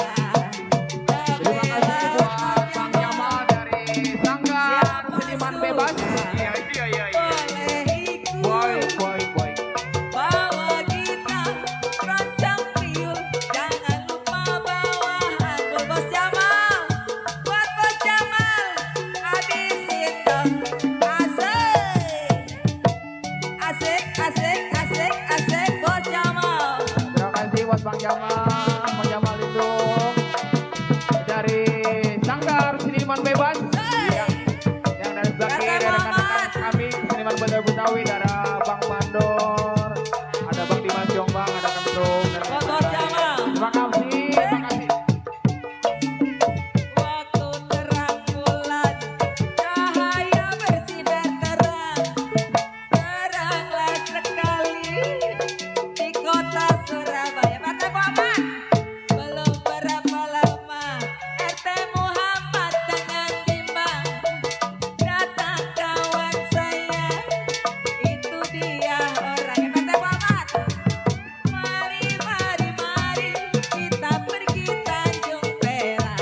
Terima kasih buat Bang Jamal dari Sanggar Seniman Bebas. Iya. Boleh ikut. Boy. Bawa gitar, rancang tiup, jangan lupa bawa anggur. Bos Jamal, buat Bos Jamal, habisin dong. Asik, asik, asik, asik, asik, Bos Jamal. Terima kasih buat Bang Jamal itu dari Sanggar Seniman Bebas. Iya. Yang dari sebelah kiri ada rekan-rekan kami Seniman Betawi ada Bang Mandor, ada Bang Dimas Jombang, ada Kentung dan Buat Bos Jamal. terima kasih. Waktu terang bulan, cahaya bersinar terang. Teranglah sekali di kota Surabaya. Partai Muhammad, belum berapa lama RT Muhammad dengan bimbang. Datang kawan saya, itu dia orangnya. Partai Muhammad, mari, mari, mari kita pergi Tanjung Perak.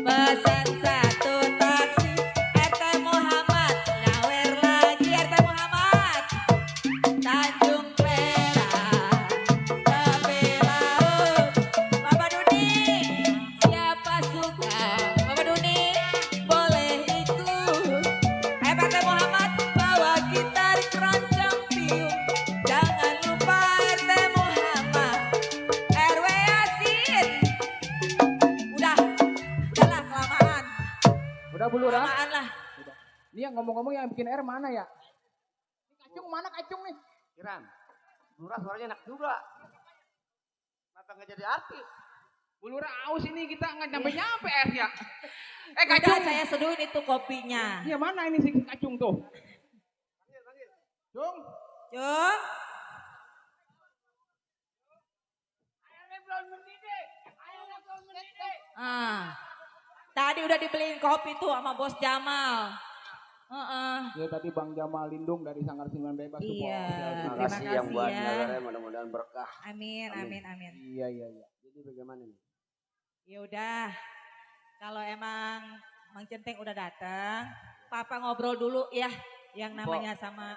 Pesan satu taksi, RT Muhammad nyawer lagi. RT Muhammad, Tanjung Perak, tepi laut. Bapak Duni, siapa suka? Bapak Duni, boleh ikut. RT Muhammad, bawa gitar keroncong tiup. Jangan lupa RT Muhammad, RW Yasin. Udahlah kelamaan. Udah Bu Lurah. Kelamaan lah. Ini yang ngomong-ngomong yang bikin air mana ya? Kacung mana kacung nih? Kiran, Lurah suaranya enak juga. Kenapa nggak jadi artis? Bu Lurah aus ini kita nggak nyampe-nyampe air ya. Udah Kacung. saya seduhin itu kopinya. Iya mana ini si kacung tuh? Cung. Cung. Ah, tadi udah dibeliin kopi tuh sama Bos Jamal. Ya tadi Bang Jamal Lindung dari Sanggar Seniman Bebas tuh. Iya, Terima terima kasih yang kasih buat ya. negaranya mudah-mudahan berkah. Amin, amin, amin. Iya. Jadi bagaimana nih? Ya udah, kalau emang Mang Centeng udah datang, Papa ngobrol dulu ya, yang namanya sama,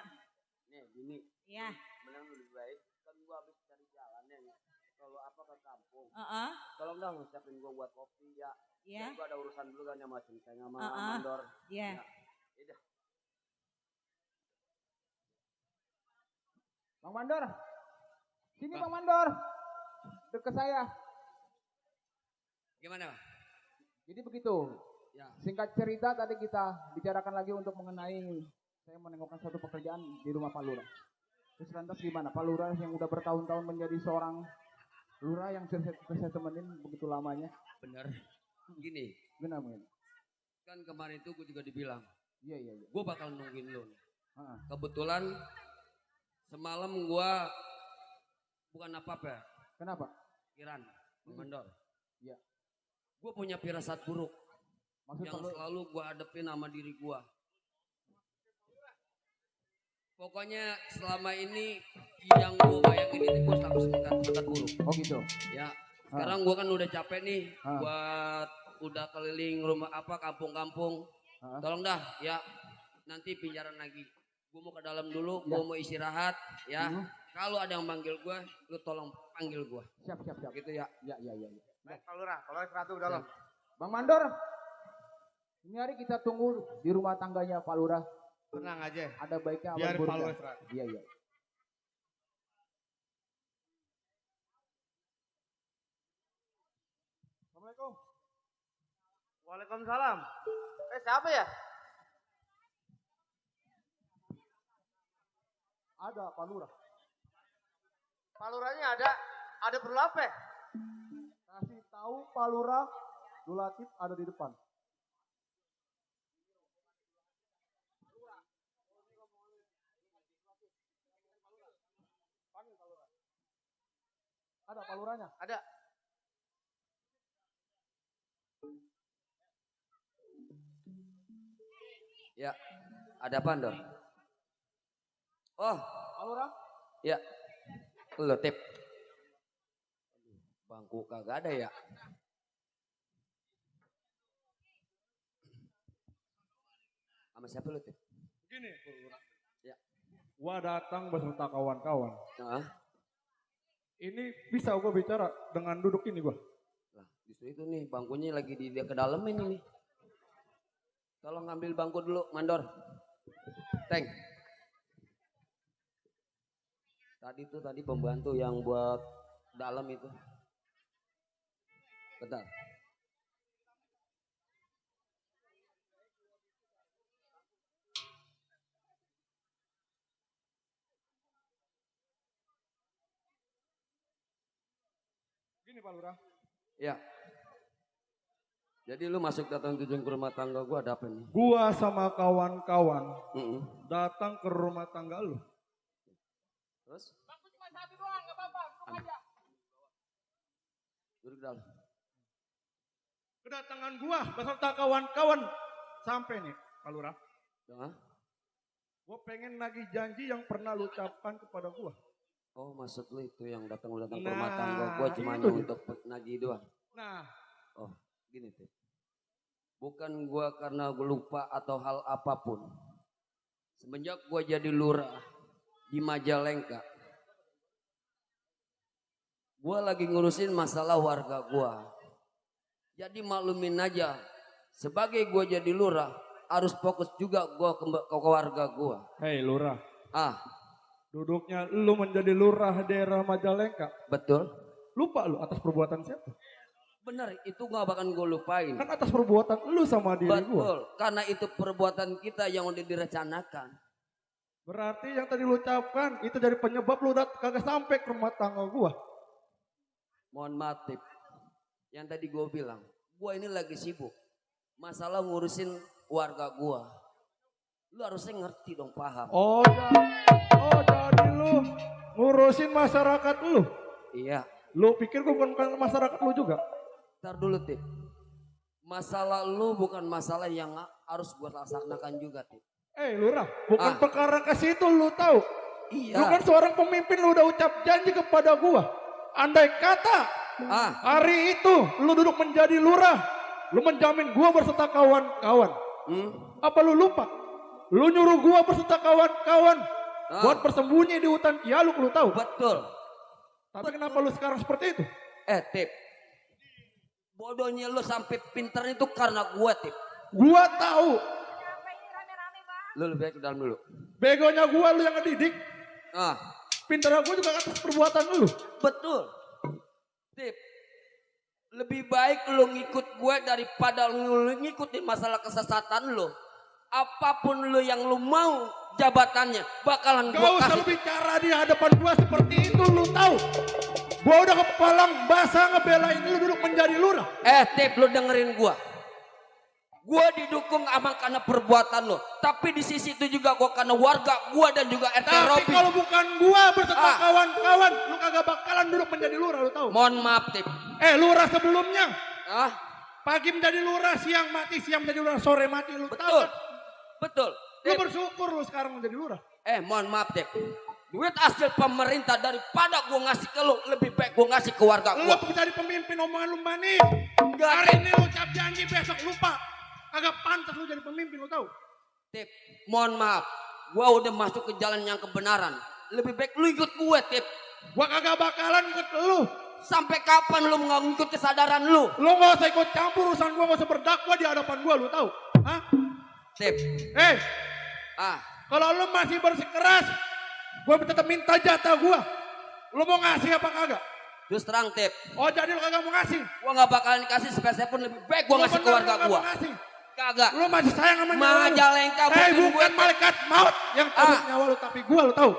Nih, Bini, ya, benar lebih baik kan gua habis cari jalan ya. Kalau apa ke kampung. heeh, Tolong dong siapin gua buat kopi ya. ya, Gua ada urusan dulu kan sama Centeng sama Heeh. Mandor. ya. Udah. Bang Mandor. Sini Bang Mandor. Deket saya. Gimana? Jadi begitu. Ya. Singkat cerita tadi kita bicarakan lagi untuk mengenai saya menengokkan suatu pekerjaan di rumah Pak Lurah. Terus lantas gimana? Pak Lurah yang udah bertahun-tahun menjadi seorang lurah yang saya temenin begitu lamanya. Bener. Gini, Gimana? kan kemarin itu gue juga dibilang, Iya. gue bakal nungguin lo. Heeh. Kebetulan semalam gue bukan apa-apa ya, Kenapa? Kiran, Mandor. Iya. Gue punya firasat buruk Maksud yang Pak Lurah? selalu gue hadepin sama diri gue. Pokoknya selama ini yang gue bayangin ini gue selalu firasat buruk. Oh gitu. Ya, sekarang gue kan udah capek nih Ah. buat udah keliling rumah apa kampung-kampung. Ah. Tolong dah ya, nanti pinjaran lagi. Gue mau ke dalam dulu, Ya. gue mau istirahat ya. Mhm. Kalau ada yang manggil gue, lu tolong panggil gua. Siap. Gitu ya. Ya. Baik, Pak Lurah, tolong istirahat dalam. Bang Mandor, ini hari kita tunggu di rumah tangganya Pak Lurah. Tenang aja. Ada baiknya Biar awal buruk. Pak Lurah istirahat. Iya. Assalamualaikum. Waalaikumsalam. Siapa ya? Ada Pak Lurah. Pak Lurahnya ada. Ada perlu apa? Kasih tahu Pak Lurah, Dulatif ada di depan. Ada Pak Lurahnya? Ada. Ya. Ada apa, Dor? Oh, Pak Lurah? ya. Lo tip. Bangku kagak ada ya. Sama siapa lu tip? Begini, Pak Lurah. Ya. Gua datang beserta kawan-kawan. Nah, Ini bisa gua bicara dengan duduk ini gua. lah, justru itu nih bangkunya lagi di ke dalam ini nih. Tolong ambil bangku dulu, Mandor. Teng. Tadi pembantu yang buat dalam itu. Bentar. Gini Pak Lurah. Ya. Jadi lu masuk datang tujuan ke rumah tangga gua ada apa nih? Gua sama kawan-kawan Mm-mm. datang ke rumah tangga lu. Terus? Bangku cuma satu doang, nggak apa-apa, duduk aja. Duduk dalam. Kedatangan gua beserta kawan-kawan sampai nih Pak Lurah. Nah. Gua pengen nagih janji yang pernah lu ucapkan kepada gua. Oh, maksud lu itu yang datang ke Nah, rumah tangga gua cuma itu dia. untuk nagih doang. Nah, Oh, gini tuh. Bukan gua karena gua lupa atau hal apapun. Semenjak gua jadi lurah di Majalengka, gua lagi ngurusin masalah warga gua. Jadi maklumin aja, sebagai gua jadi lurah harus fokus juga gua ke warga gua. hei Lurah, Ah, duduknya lu menjadi lurah daerah Majalengka. betul. Lupa lu atas perbuatan siapa? Benar, itu gak bakal gue lupain. Kan atas perbuatan lu sama diri gua. Betul, karena itu perbuatan kita yang udah direncanakan. Berarti yang tadi lu ucapkan itu dari penyebab lu kagak sampai ke rumah tangga gua. Mohon maaf, Tip. Yang tadi gue bilang, gue ini lagi sibuk. Masalah ngurusin warga gue. Lu harusnya ngerti dong, paham. Oh jadi lu ngurusin masyarakat lu. Iya, Lu pikir gua bukan masyarakat lu juga? ntar dulu, Tip. Masalah lu bukan masalah yang harus gue laksanakan juga, Tip. Lurah, bukan Ah. perkara ke situ lu tahu. Iya. Lu kan seorang pemimpin, lu udah ucap janji kepada gua. Andai kata hari itu lu duduk menjadi lurah, lu menjamin gua berserta kawan-kawan. Apa lu lupa? Lu nyuruh gua berserta kawan-kawan buat bersembunyi di hutan Kialuk, lu tahu? Betul. Tapi kenapa lu sekarang seperti itu? Tip. Bodohnya lu sampai pinter itu karena gue, Tip. Gua tahu. Lu lebih baik ke dalam dulu. Begonya gua lu yang ngedidik. Ah, Pinternya gua juga atas perbuatan lu. betul. Tip. Lebih baik lu ngikut gue daripada lu ngikutin masalah kesesatan lu. Apapun lu yang lu mau jabatannya bakalan gue Gak usah kasih. lu bicara di hadapan gua seperti itu, lu tahu. Gua udah kepalang basah ngebelain lu duduk menjadi lurah. Tip, lu dengerin gue. Gue didukung aman karena perbuatan lu. Tapi di sisi itu juga gue karena warga gue dan juga RT Tapi Robi. kalau bukan gua berserta kawan-kawan, lu kagak bakalan duduk menjadi lurah, lu tahu. Mohon maaf, Tip. Lurah sebelumnya. Ah, Pagi menjadi lurah, siang mati, siang menjadi lurah, sore mati, lu tahu betul. kan? Betul. Lu Tip. bersyukur lu sekarang menjadi lurah. Mohon maaf, Tip. Duit hasil pemerintah daripada gue ngasih ke lu, lebih baik gue ngasih ke warga Lu gue. menjadi pemimpin, omongan lu manis. Hari ini lu ucap janji, besok lupa. Kagak pantas lu jadi pemimpin, lu tahu. Tip, mohon maaf. Gue udah masuk ke jalan yang kebenaran. Lebih baik lu ikut gue, Tip. Gua kagak bakalan ikut lu. Sampai kapan lu nggak ngikut kesadaran lu? Lu gak usah ikut campur urusan gua, gak usah berdakwah di hadapan gua, lu tahu? Hah? Tip. Kalau lu masih bersikeras, gua tetap minta jatah gua. Lu mau ngasih apa kagak? Terus terang Tip. Oh jadi lu kagak mau ngasih? Gua nggak bakalan dikasih sepeser pun, lebih baik gua ngasih keluarga gua. Kagak. Lu masih sayang sama nyawa lu. Majalengka bukan malaikat maut yang tabuk nyawa lu, tapi gua lu tahu.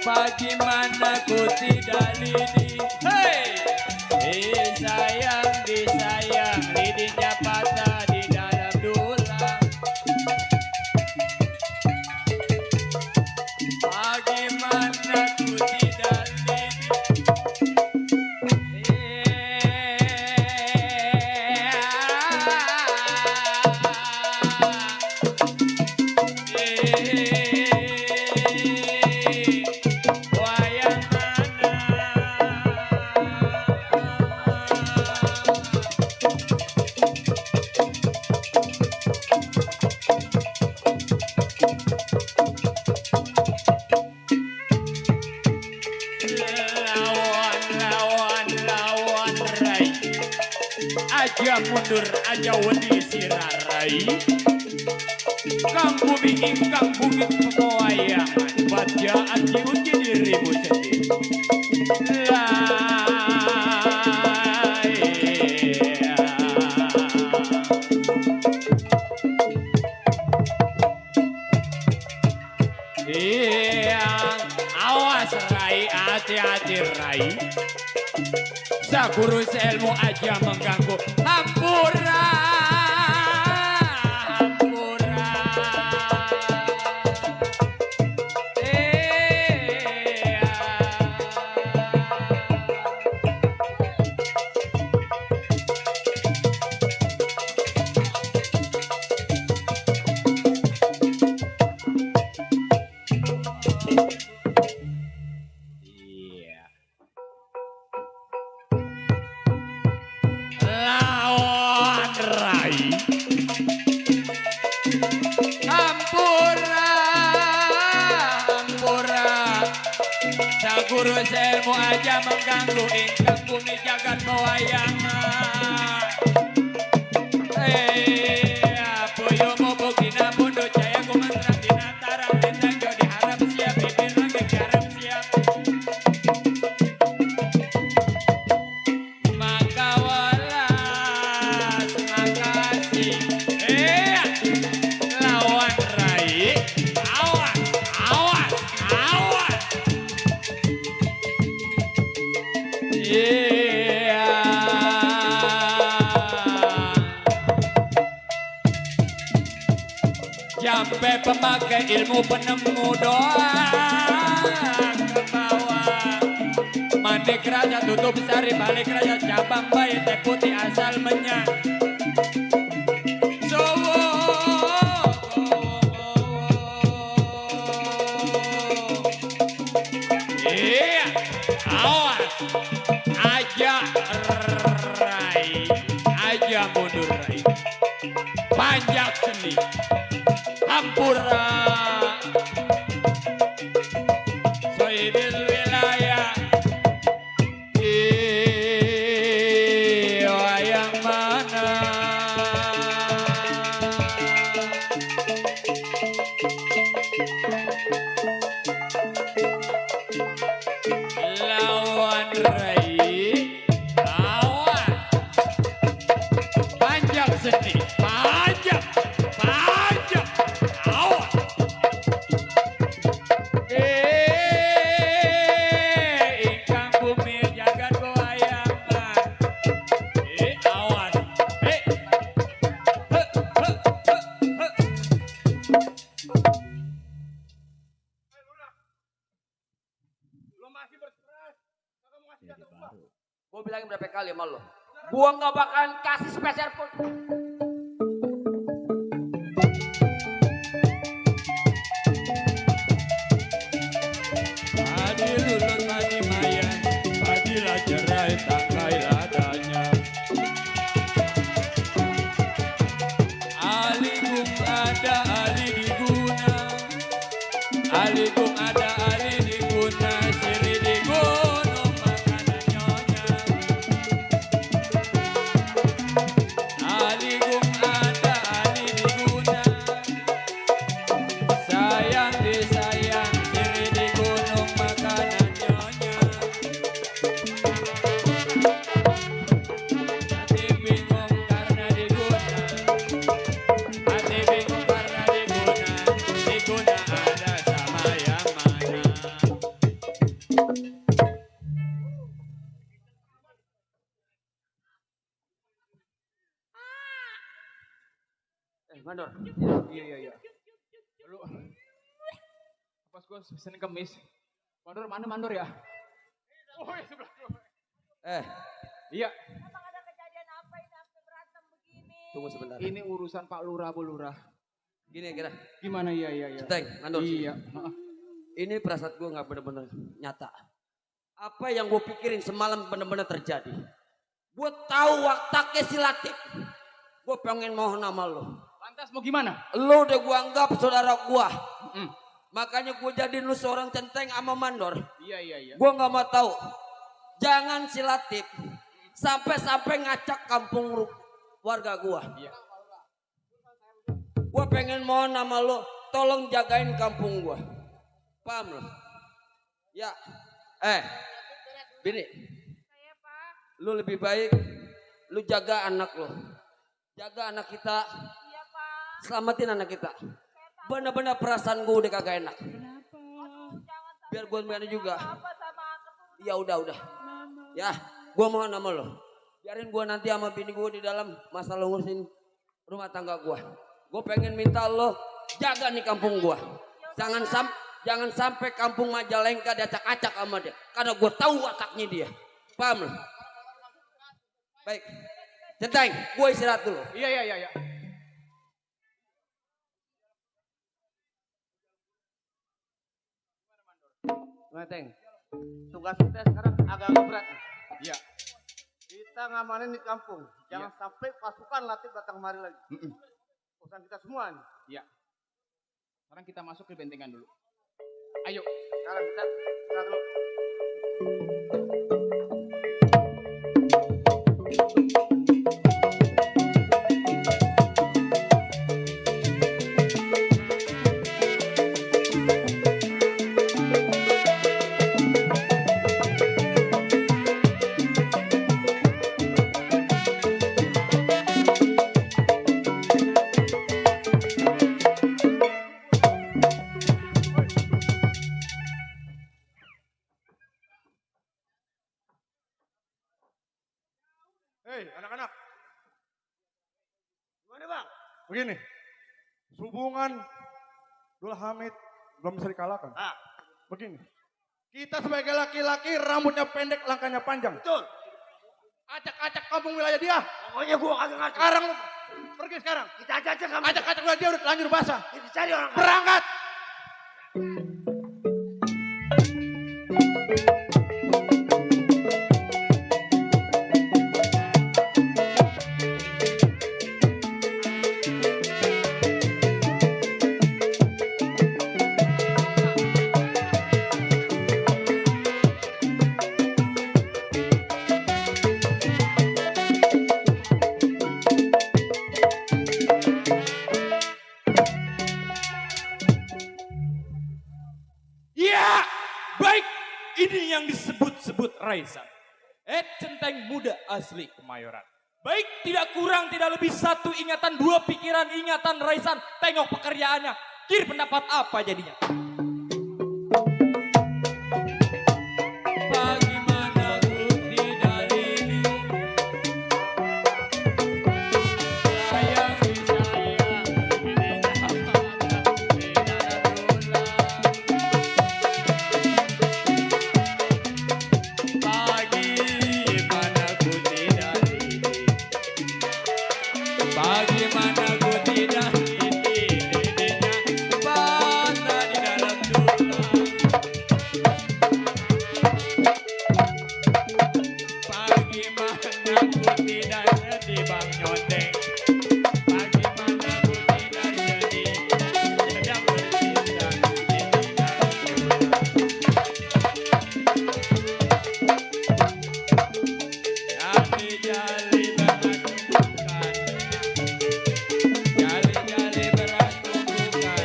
Bagaimana ku tidak lidi, hei, disayang, lidinya patah di dalam tulang. Bagaimana ku tidak lidi, aja mundur aja wedi sirarai. Kang bumi ingkang bukit pewayangan, bacaan diuji dirimu sendiri. Awas Rai, hati-hati Rai. Saguru ilmu aja mengganggu. Hampura, hampura. Lawan Rai. Hampura, hampura. Saguru ilmu aja mengganggu ingkang bumi jagat pewayangan. Puyo mobo kina bondo jaya kumantrang dina tarang bintang jodi harap siap bibir langit harap siap. Maka walas makasih. Lawan Rai. Awas, awas, awas. Jampe pemakai ilmu penemu doa ke bawah. Mandek raja tutup sari balik raja cabang bayi teh putih asal menyan. Sowo, iya, awas, aja Rai, aja mundur Rai. Panjak seni. Hampura Soibil wilayah yang mana lawan Rai. Awas panjang seni, panjang, panjang. Awas. Ingkang bumi jagat pewayangan. Awas. Lo masih berstres. Kagak mau ngasih jatah gua. Gue bilangin berapa kali sama lo. Gua nggak bakalan kasih spesial pun. Padi lulun mani mayan, padilah cerai tangkai ladanya. Aligum ada ali diguna, aligum ada ali diguna, siri digunung makanan nyonya. Aligum ada ali diguna, sayang disayang, siri digunung makanan nyonya. Hati bingung karena diguna, hati bingung karena diguna ada sama yang mana. Mandor. Iya. Lu pas gua Senin Kemis. Mandor mana Mandor ya? Oh iya sebelah gua. Iya. Emang ada kejadian apa ini sampai berantem begini? Tunggu sebentar. Ini urusan Pak Lurah, Bu Lurah. Gini kira. Gimana iya. Centeng, Mandor. Iya. Ini perasaan gue nggak bener-bener nyata. Apa yang gue pikirin semalam bener-bener terjadi. Gue tahu waktaknya si Latif. Gue pengen mohon nama lo. Lantas mau gimana? Lo udah gue anggap saudara gue. Makanya gue jadiin lu seorang Centeng sama Mandor. Iya. Gue nggak mau tahu. Jangan si Latif sampai ngacak warga gua. Gua pengen mohon sama lo, tolong jagain kampung gua. Paham lo? Ya. Bini. Lu lebih baik lu jaga anak lo. Jaga anak kita. Selamatin anak kita. Benar-benar perasaan gue udah kagak enak. Biar gue berani juga. Ya udah. Ya, gue mohon sama lo. Biarin gue nanti sama bini gue di dalam masalah ngurusin rumah tangga gue. Gue pengen minta lo jaga nih kampung gue. Jangan sampai kampung Majalengka diacak-acak sama dia. Karena gue tahu wataknya dia. Paham lo? Baik. Centeng, gue istirahat dulu. Iya. Teng, tugas kita sekarang agak berat nih. Iya. Kita ngamanin di kampung. Jangan sampai pasukan Latif datang kemari lagi. Urusan kita semua nih. Iya. Sekarang kita masuk ke bentengan dulu. Ayo. Sekarang kita dulu. Hei anak-anak. Gimana bang? Begini. Hubungan Dul Hamid belum bisa dikalahkan. Begini. Kita sebagai laki-laki rambutnya pendek, langkahnya panjang. Betul. Acak-acak kampung wilayah dia. Pokoknya gua kagak ngerti. Sekarang pergi sekarang. Kita acak-acak kamu. Acak-acak wilayah dia udah telanjur basah. Kita cari orang. Berangkat. Yang disebut-sebut Raisan. Centeng muda asli Kemayoran. Baik, tidak kurang, tidak lebih satu ingatan, dua pikiran, ingatan Raisan. Tengok pekerjaannya. Kir pendapat apa jadinya? Bagaimana ku tidak ini sayangi saya bagaimana ku tidak bata di dalam tulang. Bagaimana ku tidak sedih Bang Nyondeng. Bagaimana ku tidak sedih sedang bercinta di jali beratukan. Jali beratukan.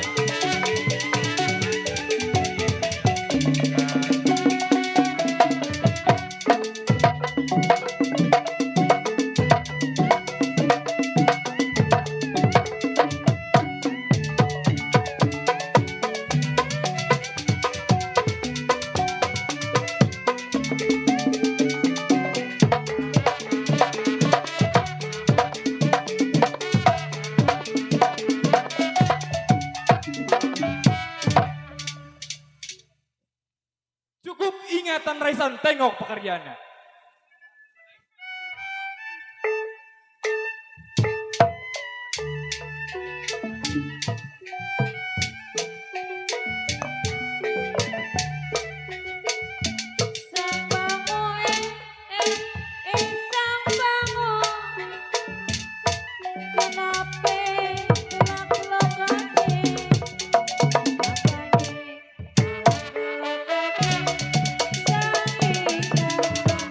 Cukup ingatan Raisan, tengok pekerjaannya. Sang bango sang bango kenape kelak-kelokane makane kelak-kelokane sang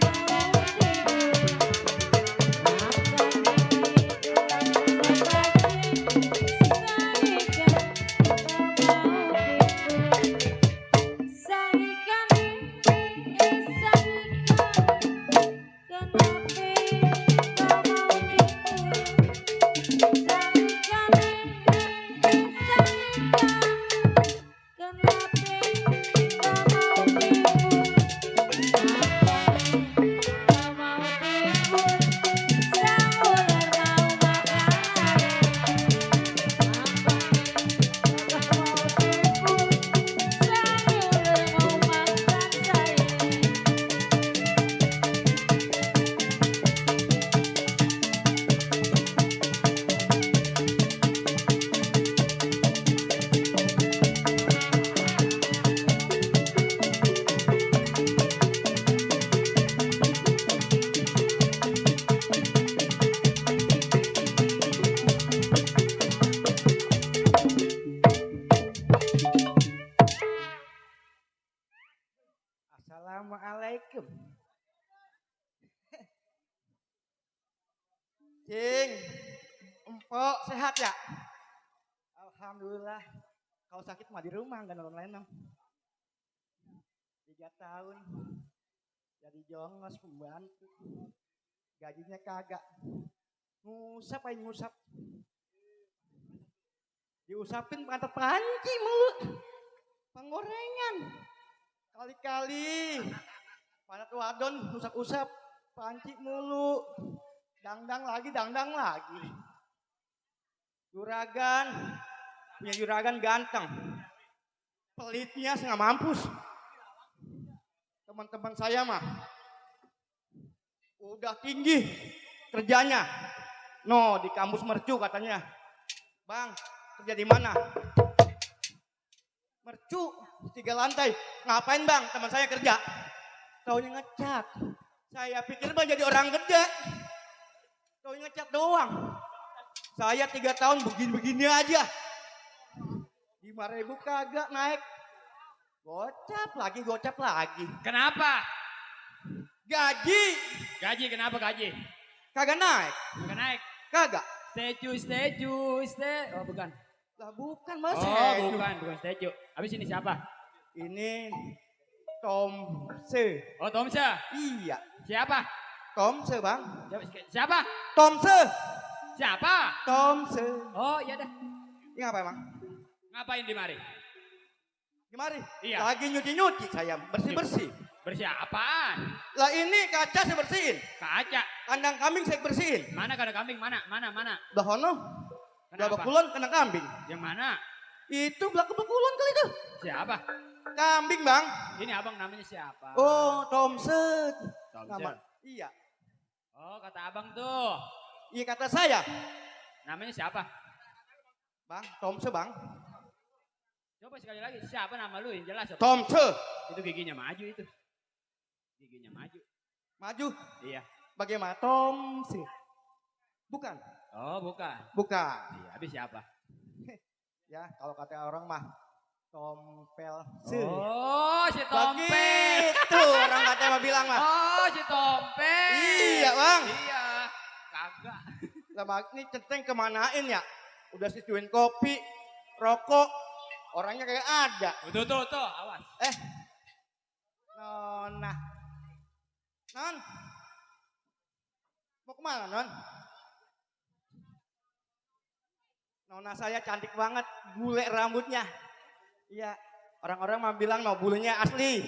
Oh, sehat ya? Alhamdulillah. Kalau sakit mah di rumah, nggak nonton-nonton. 3 tahun. Jadi jongos pembantu. Gajinya kagak. Ngusap aja ngusap. Diusapin pantat panci mulu. Penggorengan. Kali-kali. Pantat wadon usap-usap. Panci mulu. Dangdang lagi. Juragan. Punya juragan ganteng. Pelitnya setengah mampus. Teman-teman saya mah. Udah tinggi kerjanya. No, di kampus mercu katanya. Bang, kerja di mana? Mercu, 3 lantai. Ngapain bang? Teman saya kerja. Taunya ngecat. Saya pikir bang jadi orang gede. Taunya ngecat doang. Saya 3 tahun begini-begini aja. 5.000 kagak naik. Gocap lagi. Kenapa? Gaji. Gaji kenapa gaji? Kagak naik. Kagak naik. Kagak. Statue. Oh bukan. Lah bukan mas. Oh bukan statue. Habis ini siapa? Ini Tomse. Oh Tomse. Iya. Siapa? Tomse bang. Siapa? Tomse. Siapa? Tomse. Oh iya dah. Ini ngapain bang? Ngapain di mari? Di mari? Iya. Lagi nyuci saya. Bersih-bersih. Bersih apaan? Lah ini kaca saya bersihin. Kaca. Kandang kambing saya bersihin. Mana kandang kambing? Mana? Udah hono. Udah bekulon kandang kambing. Yang mana? Itu belakang bekulon kali itu. Siapa? Kambing bang. Ini abang namanya siapa? Oh Tomse. Tomse. Iya. Oh kata abang tuh. Iya kata saya. Namanya siapa? Bang, Tomse bang. Coba sekali lagi, siapa nama lu yang jelas? Tomse. Itu giginya maju itu. Giginya maju. Maju? Iya. Bagaimana? Tomse. Bukan. Oh bukan. Bukan. Iya, habis siapa? Ya, kalau kata orang mah Tompel. Oh, si Tompel. Begitu orang katanya mah bilang mah. Oh, si Tompel. Iya bang. Iya. Kagak. Lah ini centeng kemanain ya? Udah situin kopi, rokok, orangnya kayak ada. Tuh, awas. Nona. Non. Mau kemana non? Nona saya cantik banget, bule rambutnya. Iya, orang-orang mah bilang mau bulunya asli.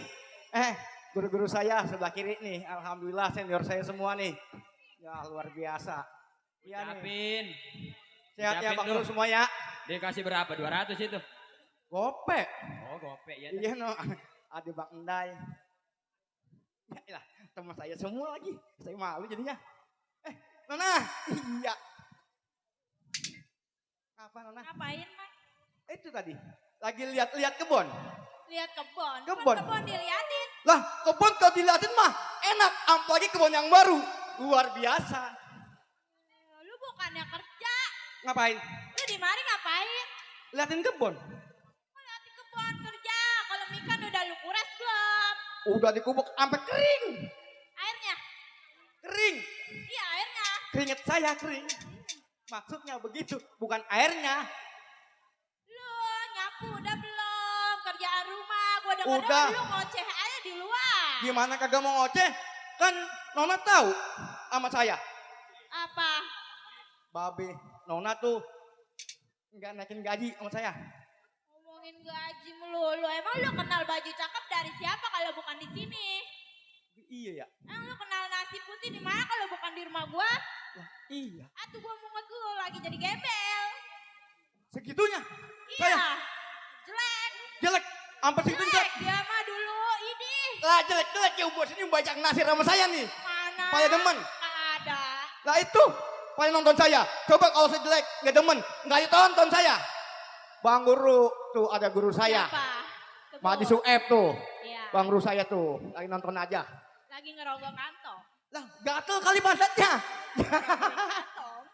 Guru-guru saya sebelah kiri nih, alhamdulillah senior saya semua nih. Ya luar biasa. Iya nih. Sehat ya Bang Guru semua ya. Dikasih berapa? 200 itu? Gope. Oh gope ya. Iya no, ada Bang Endai. Ya lah, teman saya semua lagi. Saya malu jadinya. Nona, iya. Apa Nona? Ngapain, Mas? Itu tadi, lagi lihat-lihat kebun. Lihat kebun. Kebun. Kebun diliatin. Lah, kebun kalau dilihatin mah enak, apalagi kebun yang baru. Luar biasa. Lu bukannya kerja. Ngapain? Lu di mari ngapain? Liatin kebun. Liatin kebun kerja. Kalau ikan udah lu kuras belum? Udah dikubuk sampai kering. Airnya? Kering. Iya airnya. Keringet saya kering. Maksudnya begitu, bukan airnya. Lu nyapu udah belum? Kerjaan rumah. Gua Udah. denger lu ngoceh aja di luar. Gimana kagak mau ngoceh? Kan Nona tahu sama saya. Apa? Babe, Nona tuh nggak naikin gaji sama saya. Ngomongin gaji melulu. Emang lu kenal baju cakep dari siapa kalau bukan di sini? Iya ya. Emang lu kenal nasi putih di mana kalau bukan di rumah gua? Iya. Atuh gua mungut lu lagi jadi gembel. Segitunya? Iya. Saya? Jelek. Jelek. Sampai segitu jelek. Dia mah dulu ini. Lah jelek-jelek ya bos ini banyak nasi sama saya nih. Mana? Paya demen. Ada. Lah itu. Paya nonton saya. Coba kalau saya jelek nggak demen. Nggak tonton saya. Bang Guru. Tuh ada guru saya. Siapa? Madi Sueb tuh. Iya. Bang Guru saya tuh. Lagi nonton aja. Lagi ngerogoh kantong. Lah gatel kali pantatnya. Kantong.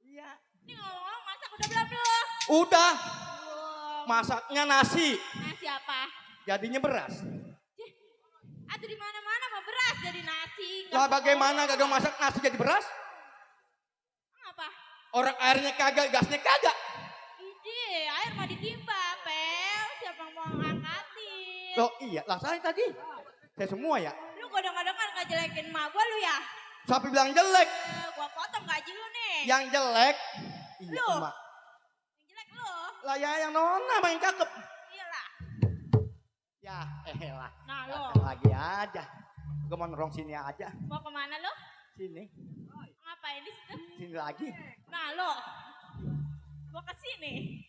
Iya. Ini ngomong-ngomong masak udah belum lu? Udah. Belum. Masaknya nasi. Nasi apa? Jadinya beras. Aduh di mana-mana mah beras jadi nasi. Lah bagaimana kagak masak nasi jadi beras? Apa? Orang airnya kagak, gasnya kagak. Ide, air mah ditimba, Pel. Siapa yang mau ngangkatin? Loh iya, lah saya tadi. Saya semua ya. Lu kadang-kadang ngejelekin emak gua lu ya? Siapa bilang jelek? Gua potong gaji lu nih. Yang jelek. Iya, Lu. emak. Yang jelek lu. Lah ya yang nona main cakep. Iyalah. Ya, lah. Nah lu. Datang lagi aja. Gue mau nongkrong sini aja. Mau kemana lu? Sini. Ngapain di situ? Sini lagi. Nah lu. Gua kesini.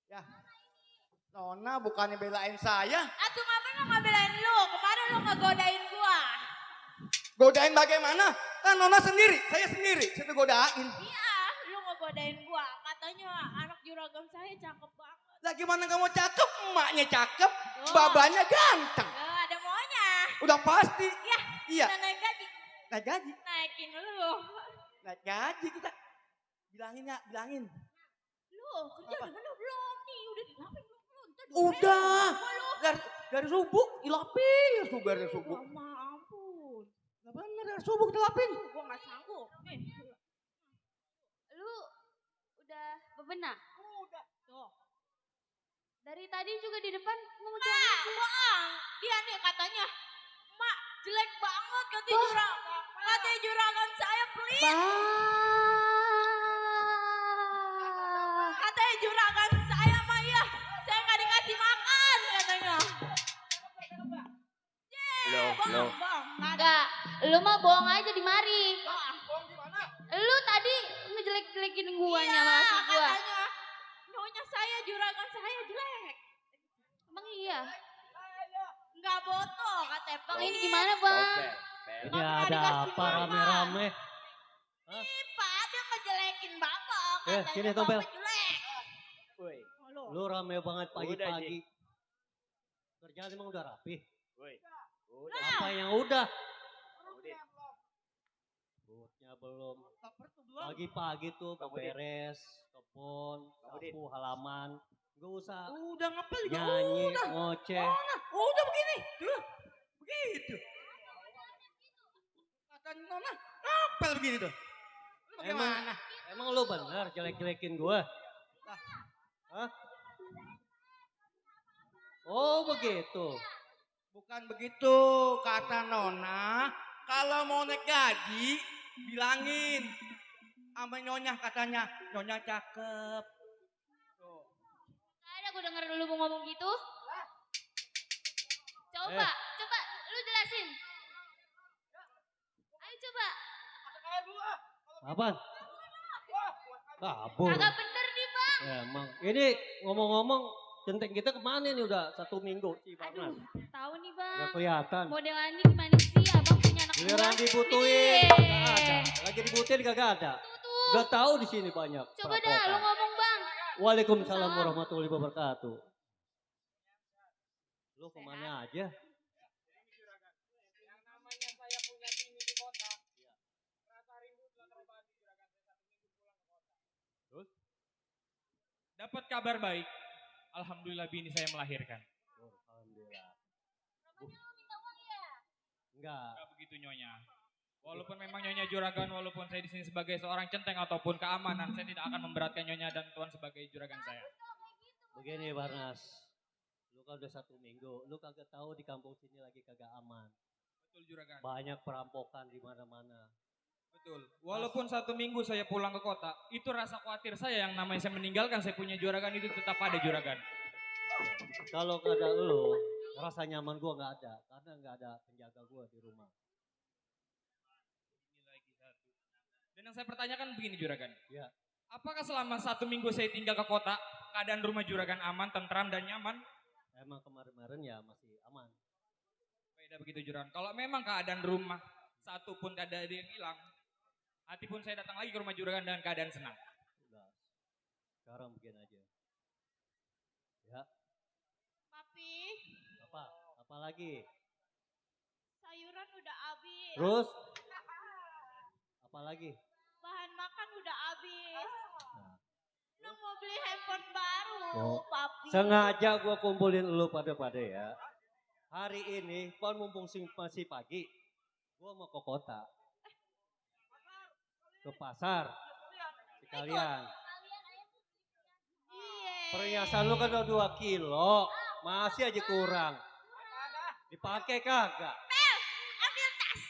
Ya. Nona bukannya belain saya. Atuh ngapain lu ngebelain lu? Kemarin lu ngegodain gua. Godain bagaimana? Kan Nona sendiri, saya sendiri. Saya tuh godain. Iya, lu ngegodain gua. Katanya anak juragan saya cakep banget. Lah gimana kamu cakep? Emaknya cakep, Oh. babanya ganteng. Ada maunya. Udah pasti. Ya, Iya. udah naik gaji. Naik gaji. Naikin lu. Naik gaji kita. Bilangin ya, bilangin. Lu kerja Apa? udah bener belum nih? Udah dilapin belum? Ntar Udah. lu. Dari subuh, dilapin. Dari subuh. Ma ampun. Gak bener, dari subuh kita lapin. Gua gak sanggup. Nih. Lu udah bebenah? Udah. Tuh. Dari tadi juga di depan ngomong Nah, bohong. Dia nih katanya, Mak jelek banget katanya juragan saya pelit. Katanya juragan saya mah ya, saya nggak dikasih makan katanya. Bohong. Enggak, lu mah bohong aja di mari. Lu tadi ngejelek-jelekin guanya Iya, maksud gua. katanya nyonya saya juragan saya jelek. Emang iya? Nggak boto katanya. Bang ini gimana bang? Ini ada apa rame-rame? Ih, Pak, dia ngejelekin bapak. Katanya Sini bapak Tompel. jelek. Lu rame banget pagi-pagi. Kerjaan emang udah rapi? Apa yang udah? Butnya belum. Pagi-pagi tuh beres, kebun, sapu, halaman. Gak usah Udah ngepel juga. nyanyi, Udah. ngoceh. Udah begini. Tuh. Begitu. Kata Nona, ngepel begini tuh. Lu bagaimana? Emang lu bener jelek-jelekin gua? Hah? Oh begitu. Bukan begitu, kata Nona. Kalau mau naik gaji, bilangin. Sama Nyonya katanya, Nyonya cakep. Gak ada gue denger lu mau ngomong gitu. Coba, coba lu jelasin. Ayo coba. Apaan? Kabur. Kagak bener nih bang. Emang. Ini ngomong-ngomong, centeng kita kemana nih udah 1 minggu sih Aduh, Barnas? tahu nih bang. Gak kelihatan. Modelannya gimana sih? Abang punya anak Giliran buah. dibutuhin, Ini. gak ada. Lagi dibutuhin gak ada. Udah tahu di sini banyak. Coba dah perampokan. lu ngomong bang. Waalaikumsalam warahmatullahi wabarakatuh. Lu kemana aja? Dapat kabar baik. Alhamdulillah bini saya melahirkan. Alhamdulillah. Enggak begitu nyonya. Walaupun memang nyonya juragan, walaupun saya di sini sebagai seorang centeng ataupun keamanan, saya tidak akan memberatkan nyonya dan tuan sebagai juragan saya. Begini Barnas, lu kan udah 1 minggu, lu kagak tahu di kampung sini lagi kagak aman. Betul juragan. Banyak perampokan di mana-mana. Betul. Walaupun 1 minggu saya pulang ke kota, itu rasa khawatir saya yang namanya saya meninggalkan saya punya juragan itu tetap ada juragan. Kalau kata lu, rasa nyaman gua nggak ada, karena nggak ada penjaga gua di rumah. Dan yang saya pertanyakan begini juragan. Ya. Apakah selama 1 minggu saya tinggal ke kota, keadaan rumah juragan aman, tentram dan nyaman? Emang kemarin-kemarin ya masih aman. Beda begitu juragan. Kalau memang keadaan rumah satu pun tidak ada yang hilang, hati pun saya datang lagi ke rumah juragan dengan keadaan senang. Udah. Sekarang begini aja. Ya. Papi, Apa? Apa lagi? sayuran udah habis. Terus? Apa lagi? Bahan makan udah habis. Nah. Lu mau beli handphone baru, Oh. Papi. Sengaja gua kumpulin lu pada ya. Hari ini, pon mumpung masih pagi, gua mau ke kota. Ke pasar. Kalian. Iya. Perhiasan lu kan udah 2 kilo. Masih aja kurang. Dipakai kagak? Pel, ambil tas.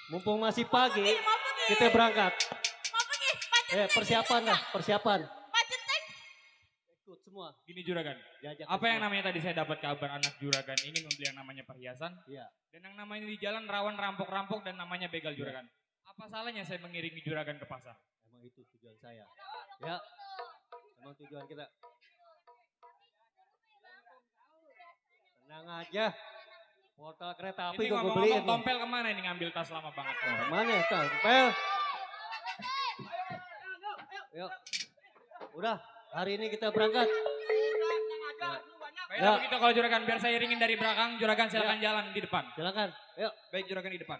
Mumpung masih pagi, Mau pergi. kita berangkat. Mau pergi. Pacet Persiapan dah, persiapan. Pacet tank. Ikut semua. Gini Juragan, Diajak apa ke yang semua. namanya tadi saya dapat kabar anak Juragan ingin membeli yang namanya perhiasan. Iya. Dan yang namanya di jalan rawan rampok-rampok dan namanya begal Juragan. Apa salahnya saya mengiringi Juragan ke pasar? Emang itu tujuan saya. Ya. Emang tujuan kita. Tenang aja. Portal kereta api Ini gue beliin ngomong-ngomong nih. tompel kemana ini ngambil tas lama banget? Mana ya tompel? Yuk. Udah, hari ini kita berangkat. Baiklah begitu kalau Juragan, biar saya iringin dari belakang. Juragan silakan jalan di depan. Silakan. Yuk. Baik Juragan di depan.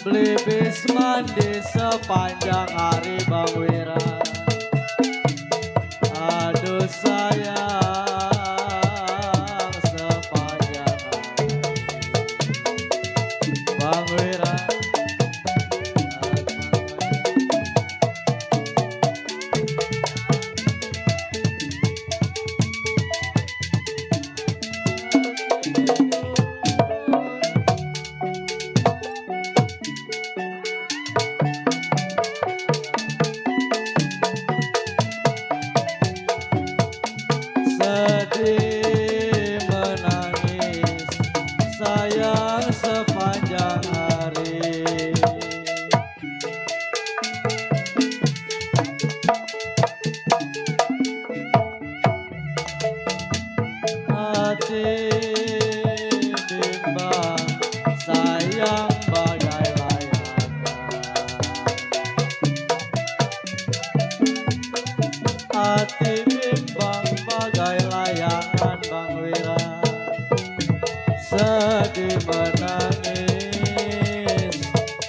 Beli bis mandi sepanjang hari Bang Wira. Aduh sayang sepanjang hari Bang Wira. Sedih menangis sayang sepanjang hari. Hati bimbang sayang bagai layangan. Hati bimbang bagai layangan Bang Wira, sedih menangis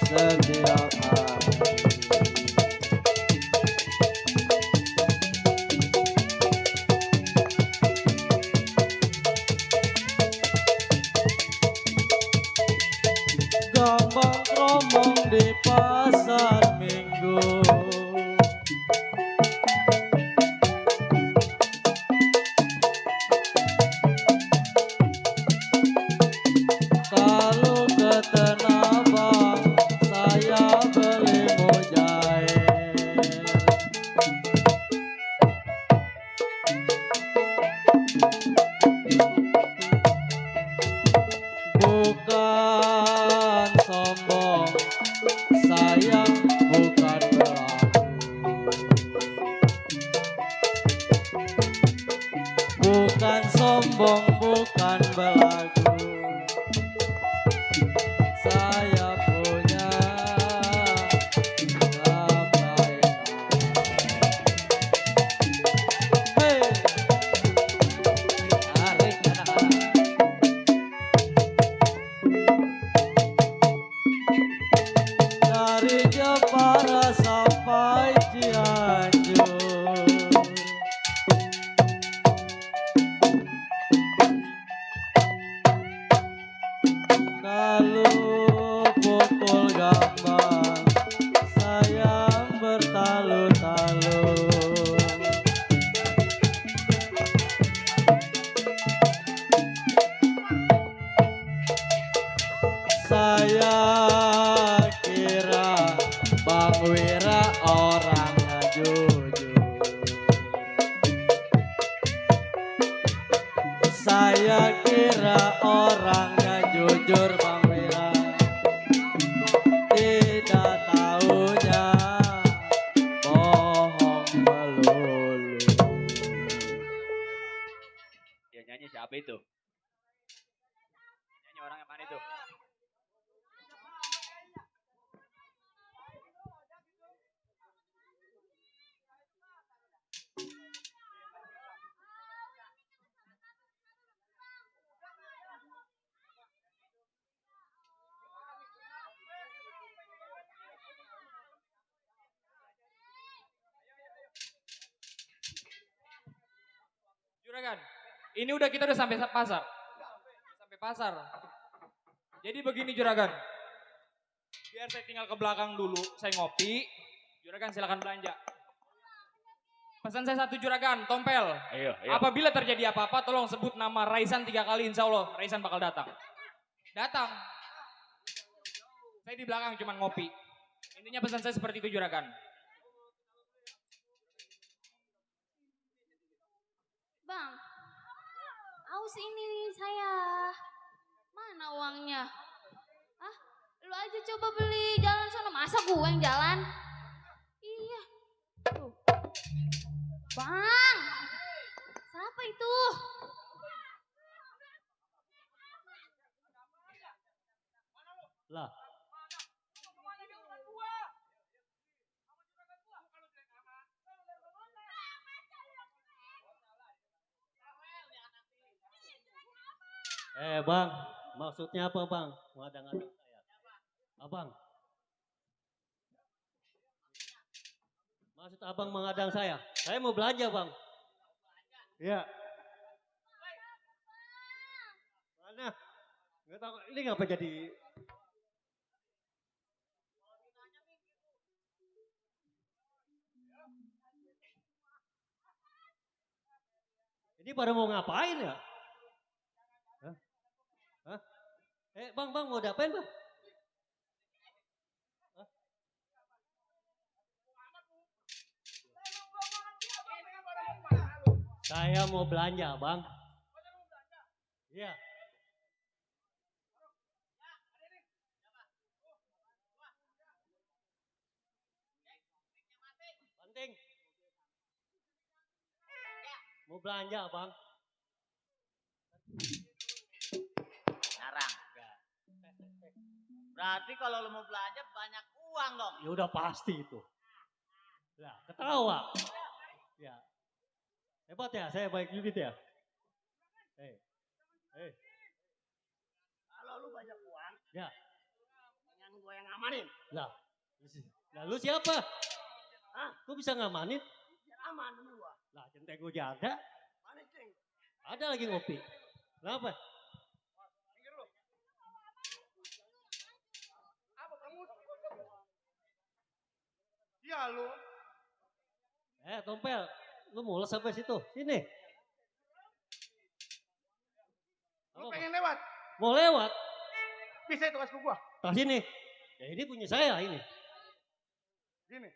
setiap hari. Gambang kromong di pasar minggu, kalau ke Tanah Abang saya beli mujair. Bukan sombong, sayang bukan pelaku. Bukan sombong, bukan belagu. Saya punya sampai. Hei, tarik anak-anak. Dari Jepara sampai Cianjur, kalau pukul gambang sayang bertalu-talu. Saya kira Bang Wira orangnya jujur. Saya kira orangnya jujur Bang Wira, tidak taunya bohong melulu. Dia nyanyi siapa itu? Nyanyi orang yang mana itu? Juragan, ini kita udah sampai pasar. Sampai pasar. Jadi begini Juragan. Biar saya tinggal ke belakang dulu, saya ngopi. Juragan silakan belanja. Pesan saya satu Juragan, tompel. Ayo. Apabila terjadi apa-apa, tolong sebut nama Raisan 3 kali, insya Allah Raisan bakal datang. Datang. Saya di belakang cuma ngopi. Intinya pesan saya seperti itu Juragan. Bang, aus ini saya. Mana uangnya? Ah, lu aja coba beli jalan sono. Masa gue yang jalan? Iya. Tuh. Bang, siapa itu? Lah, bang, maksudnya apa bang? Mengadang-adang saya. Abang. Maksud abang mengadang saya? Saya mau belanja bang. Iya. Mana? Nggak tahu. Ini ngapa jadi? Ini pada mau ngapain ya? Hah? Bang, mau diapain bang? Hah? Saya mau belanja bang. Iya. Penting. Mau belanja bang. Sekarang. Berarti kalau lu mau belanja banyak uang dong. Ya udah pasti itu. Ya, ketawa. Ya. Hebat ya, saya baik duit ya. Kalau lu banyak uang, Ya. dengan gue yang ngamanin. Lah, lu siapa? Hah? Kok bisa ngamanin? Biar aman sama gua. Lah, centeng gue jaga. Mana ceng? Ada lagi ngopi. Kenapa? Apa kamu? Iya lu. Tompel, lu mules sampai situ. Sini. Lu pengen lewat? Mau lewat? Bisa itu kasih ke gua. Tak sini. Ya ini punya saya ini. Gini.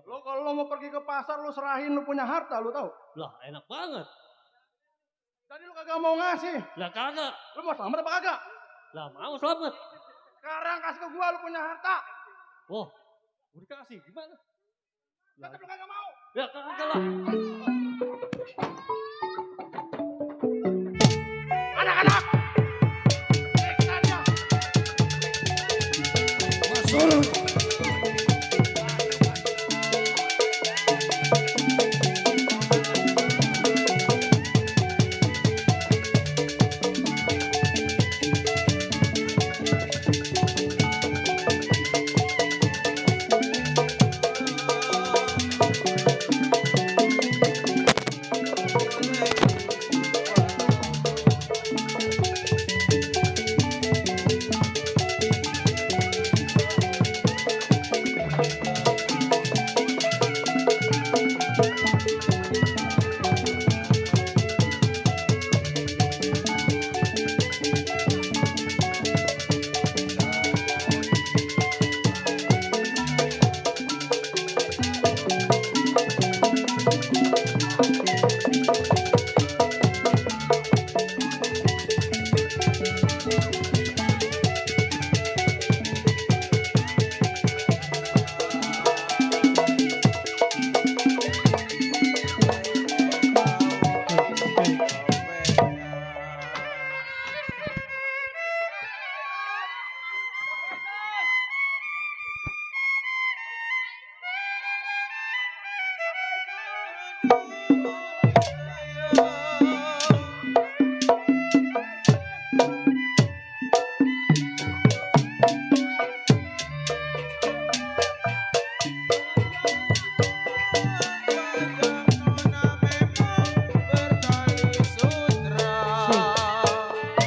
Lo kalau lo mau pergi ke pasar lo serahin lo punya harta lo tahu? Lah enak banget. Tadi lo kagak mau ngasih. Lah kagak. Lo mau selamat apa kagak? Lah mau selamat. Sekarang kasih ke gua lo punya harta. Oh, udah dikasih gimana? Tetep lo kagak mau. Ya kagak lah. Anak-anak. Masuk.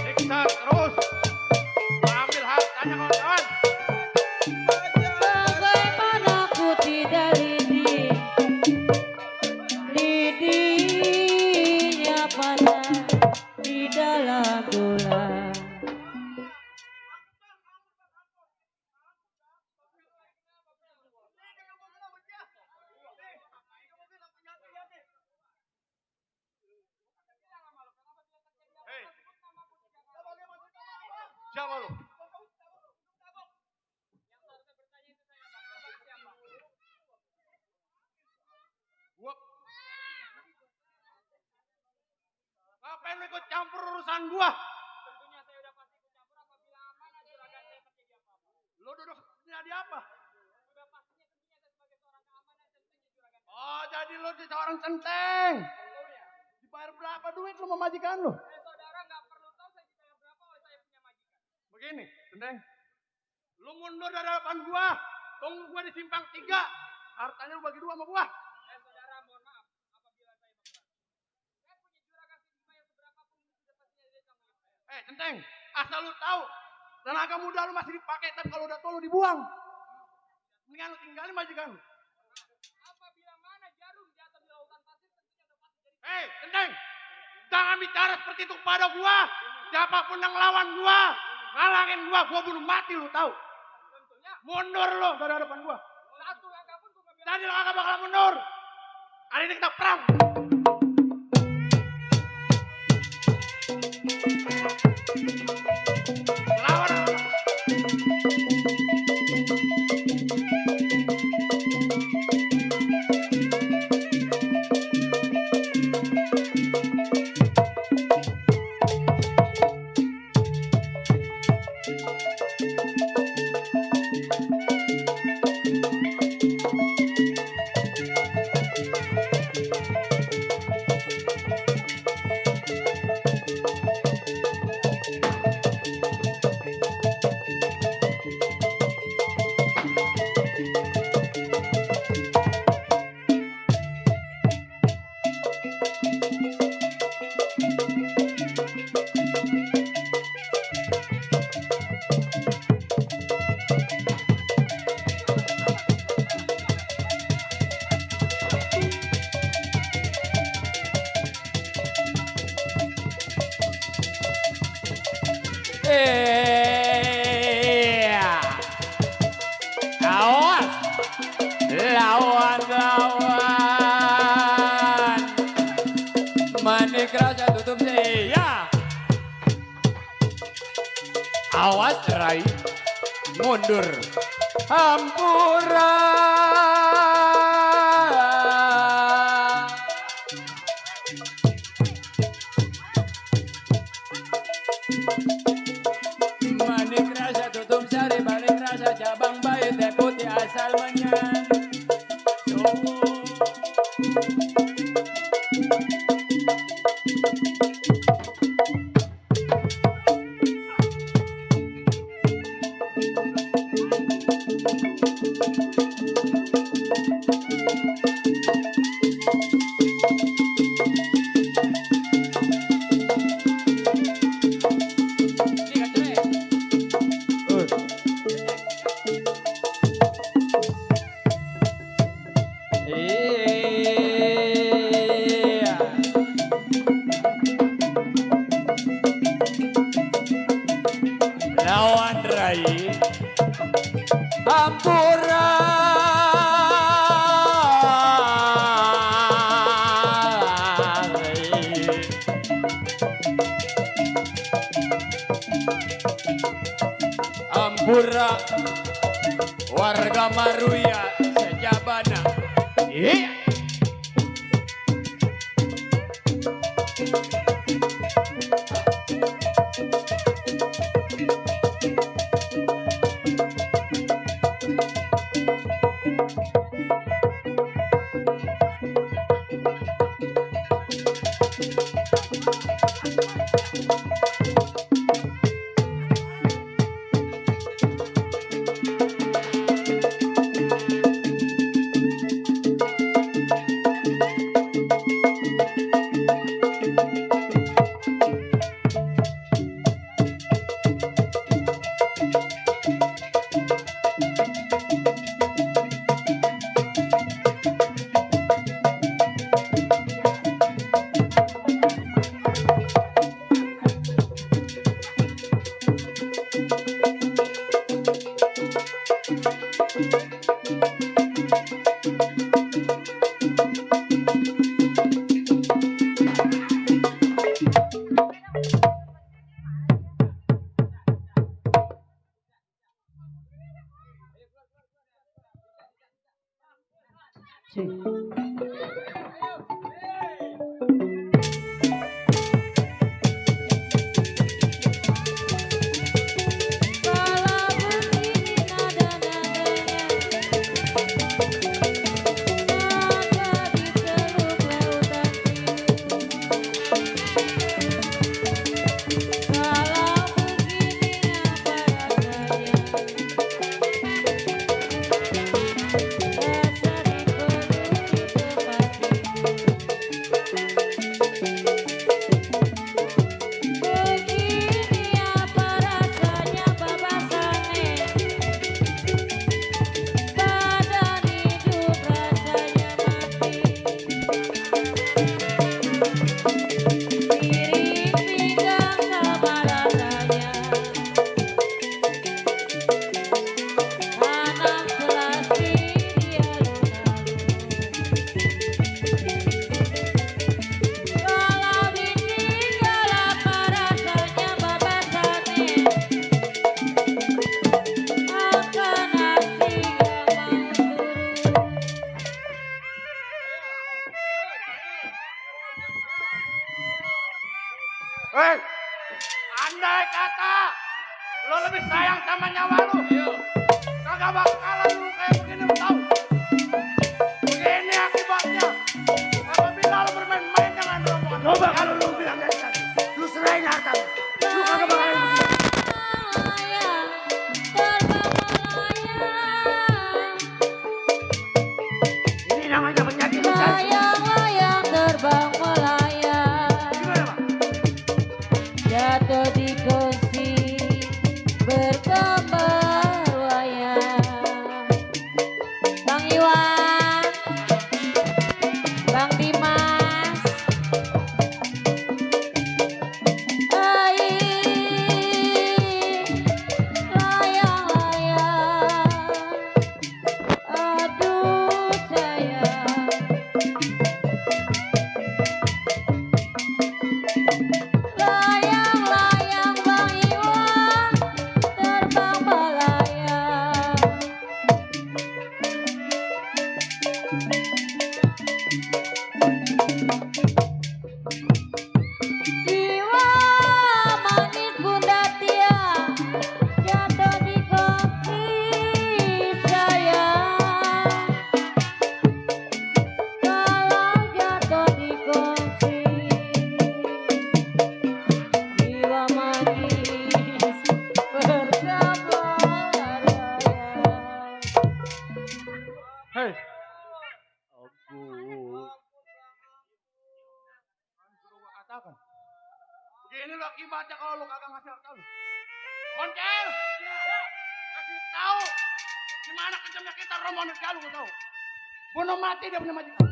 Siksa terus. Ambil hartanya kawan-kawan. Bagaimana ku tidak lidinya pada di dalam tulang. Hei. Siapa lu? Gua. Ngapain lu ikut campur urusan gua? Tentunya saya udah pasti ikut campur apabila amanah juragan saya terjadi apa-apa. Lu duduk jadi apa? Sudah pastinya tentunya saya sebagai seorang keamanan centengnya juragan. Oh, jadi lu di seorang centeng. Dibayar berapa duit lu sama majikan lu? Saudara nggak perlu tahu saya dibayar berapa oleh saya punya majikan. Begini, centeng. Lu mundur dari hadapan gua. Tunggu gua di simpang 3. Hartanya lu bagi 2 sama gua. Saudara, mohon maaf apabila saya berkeras. Saya punya juragan dibayar seberapapun itu sudah pastinya dia tanggung jawab saya. Centeng, asal lu tahu. Tenaga muda lu masih dipakai, tapi kalau udah tua lu dibuang. Mendingan lu tinggalin majikan lu. Apabila mana jarum jatuh di lautan pasir tentunya udah pasti jadi. Centeng. Jangan bicara seperti itu kepada gua. Siapapun yang lawan gua, ngalangin gua bunuh mati lu tahu. Tentunya. Mundur lu dari hadapan gua. Satu langkah pun gua enggak. Tadi lu kagak bakal mundur. Hari ini kita perang. Lawan. Awas Rai, mundur. Hampura. Manik rasa tutup sari, balik rasa cabang bayi, teh putih asal menyan. Lawan Rai Hampura. Hampura warga Maruya sejabana. Iya. Hei. Ampun. Katakan. Begini lo akibatnya kalau lo kagak ngasih harta lo. Boncel. Kasih tahu gimana kejamnya kita Romo Nurgalu lo tahu. Bunuh mati dia punya majikan.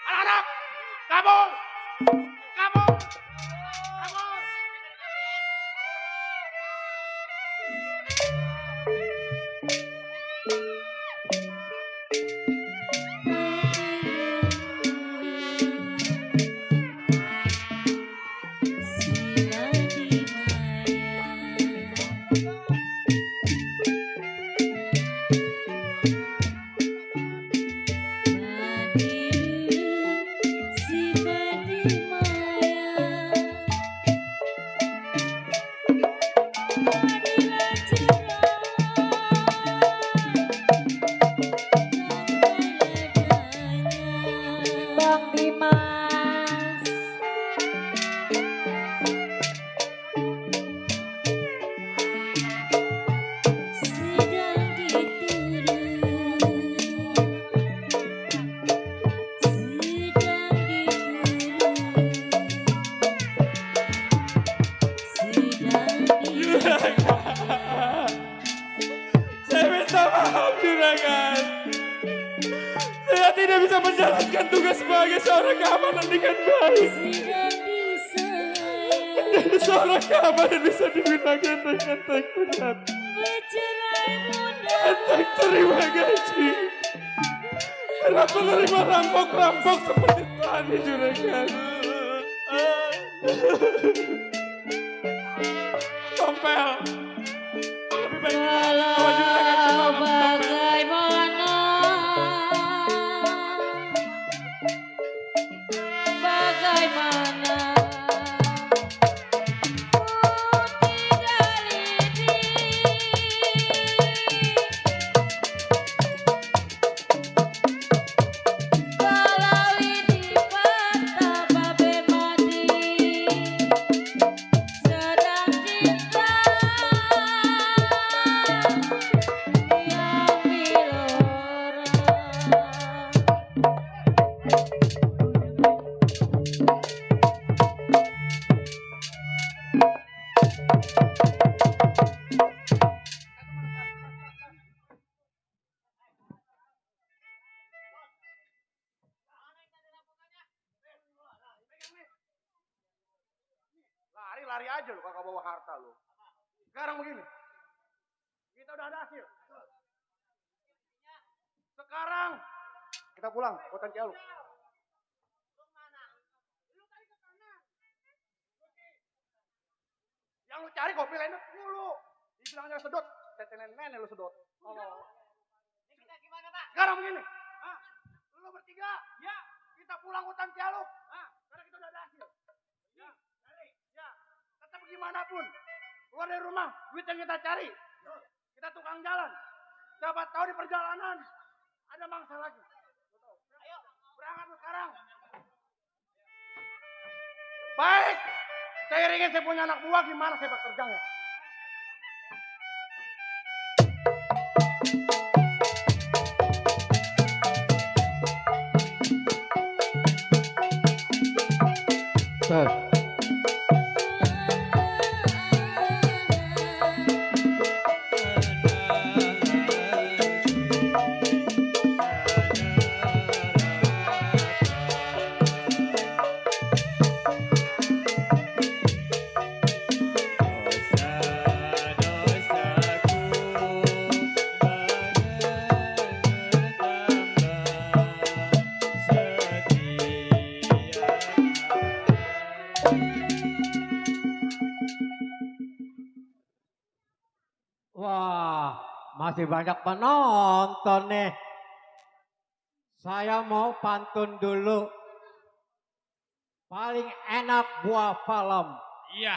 Anak-anak, kabur. Kabur. Kabur. Saya minta maaf juragan. Saya tidak bisa menjalankan tugas sebagai seorang keamanan dengan baik. Menjadi seorang keamanan bisa digunakan dengan baik benar. Entah terima gaji. Karena menerima rampok-rampok seperti tadi juragan. Tompel. Lebih baik kalau juragan coba Bagaimana? Bagaimana? Lari-lari aja lu kakak bawa harta lu. Sekarang begini. Kita udah ada hasil. Sekarang kita pulang kota Cialu. Yang lu cari kopi lainnya dulu. Dibilangnya sedot, nenek lu sedot. Oh. Kita gimana, Pak? Sekarang begini. Lu bertiga, ya, kita pulang hutan Cialu. Karena kita udah ada hasil. Tetap gimana pun, keluar dari rumah, duit yang kita cari. Kita tukang jalan. Siapa tahu di perjalanan ada mangsa lagi. Ayo, berangkat sekarang. Baik, saya iringin saya punya anak buah, gimana sepak terjangnya. Wah, masih banyak penonton nih. Saya mau pantun dulu. Paling enak buah palem. Iya.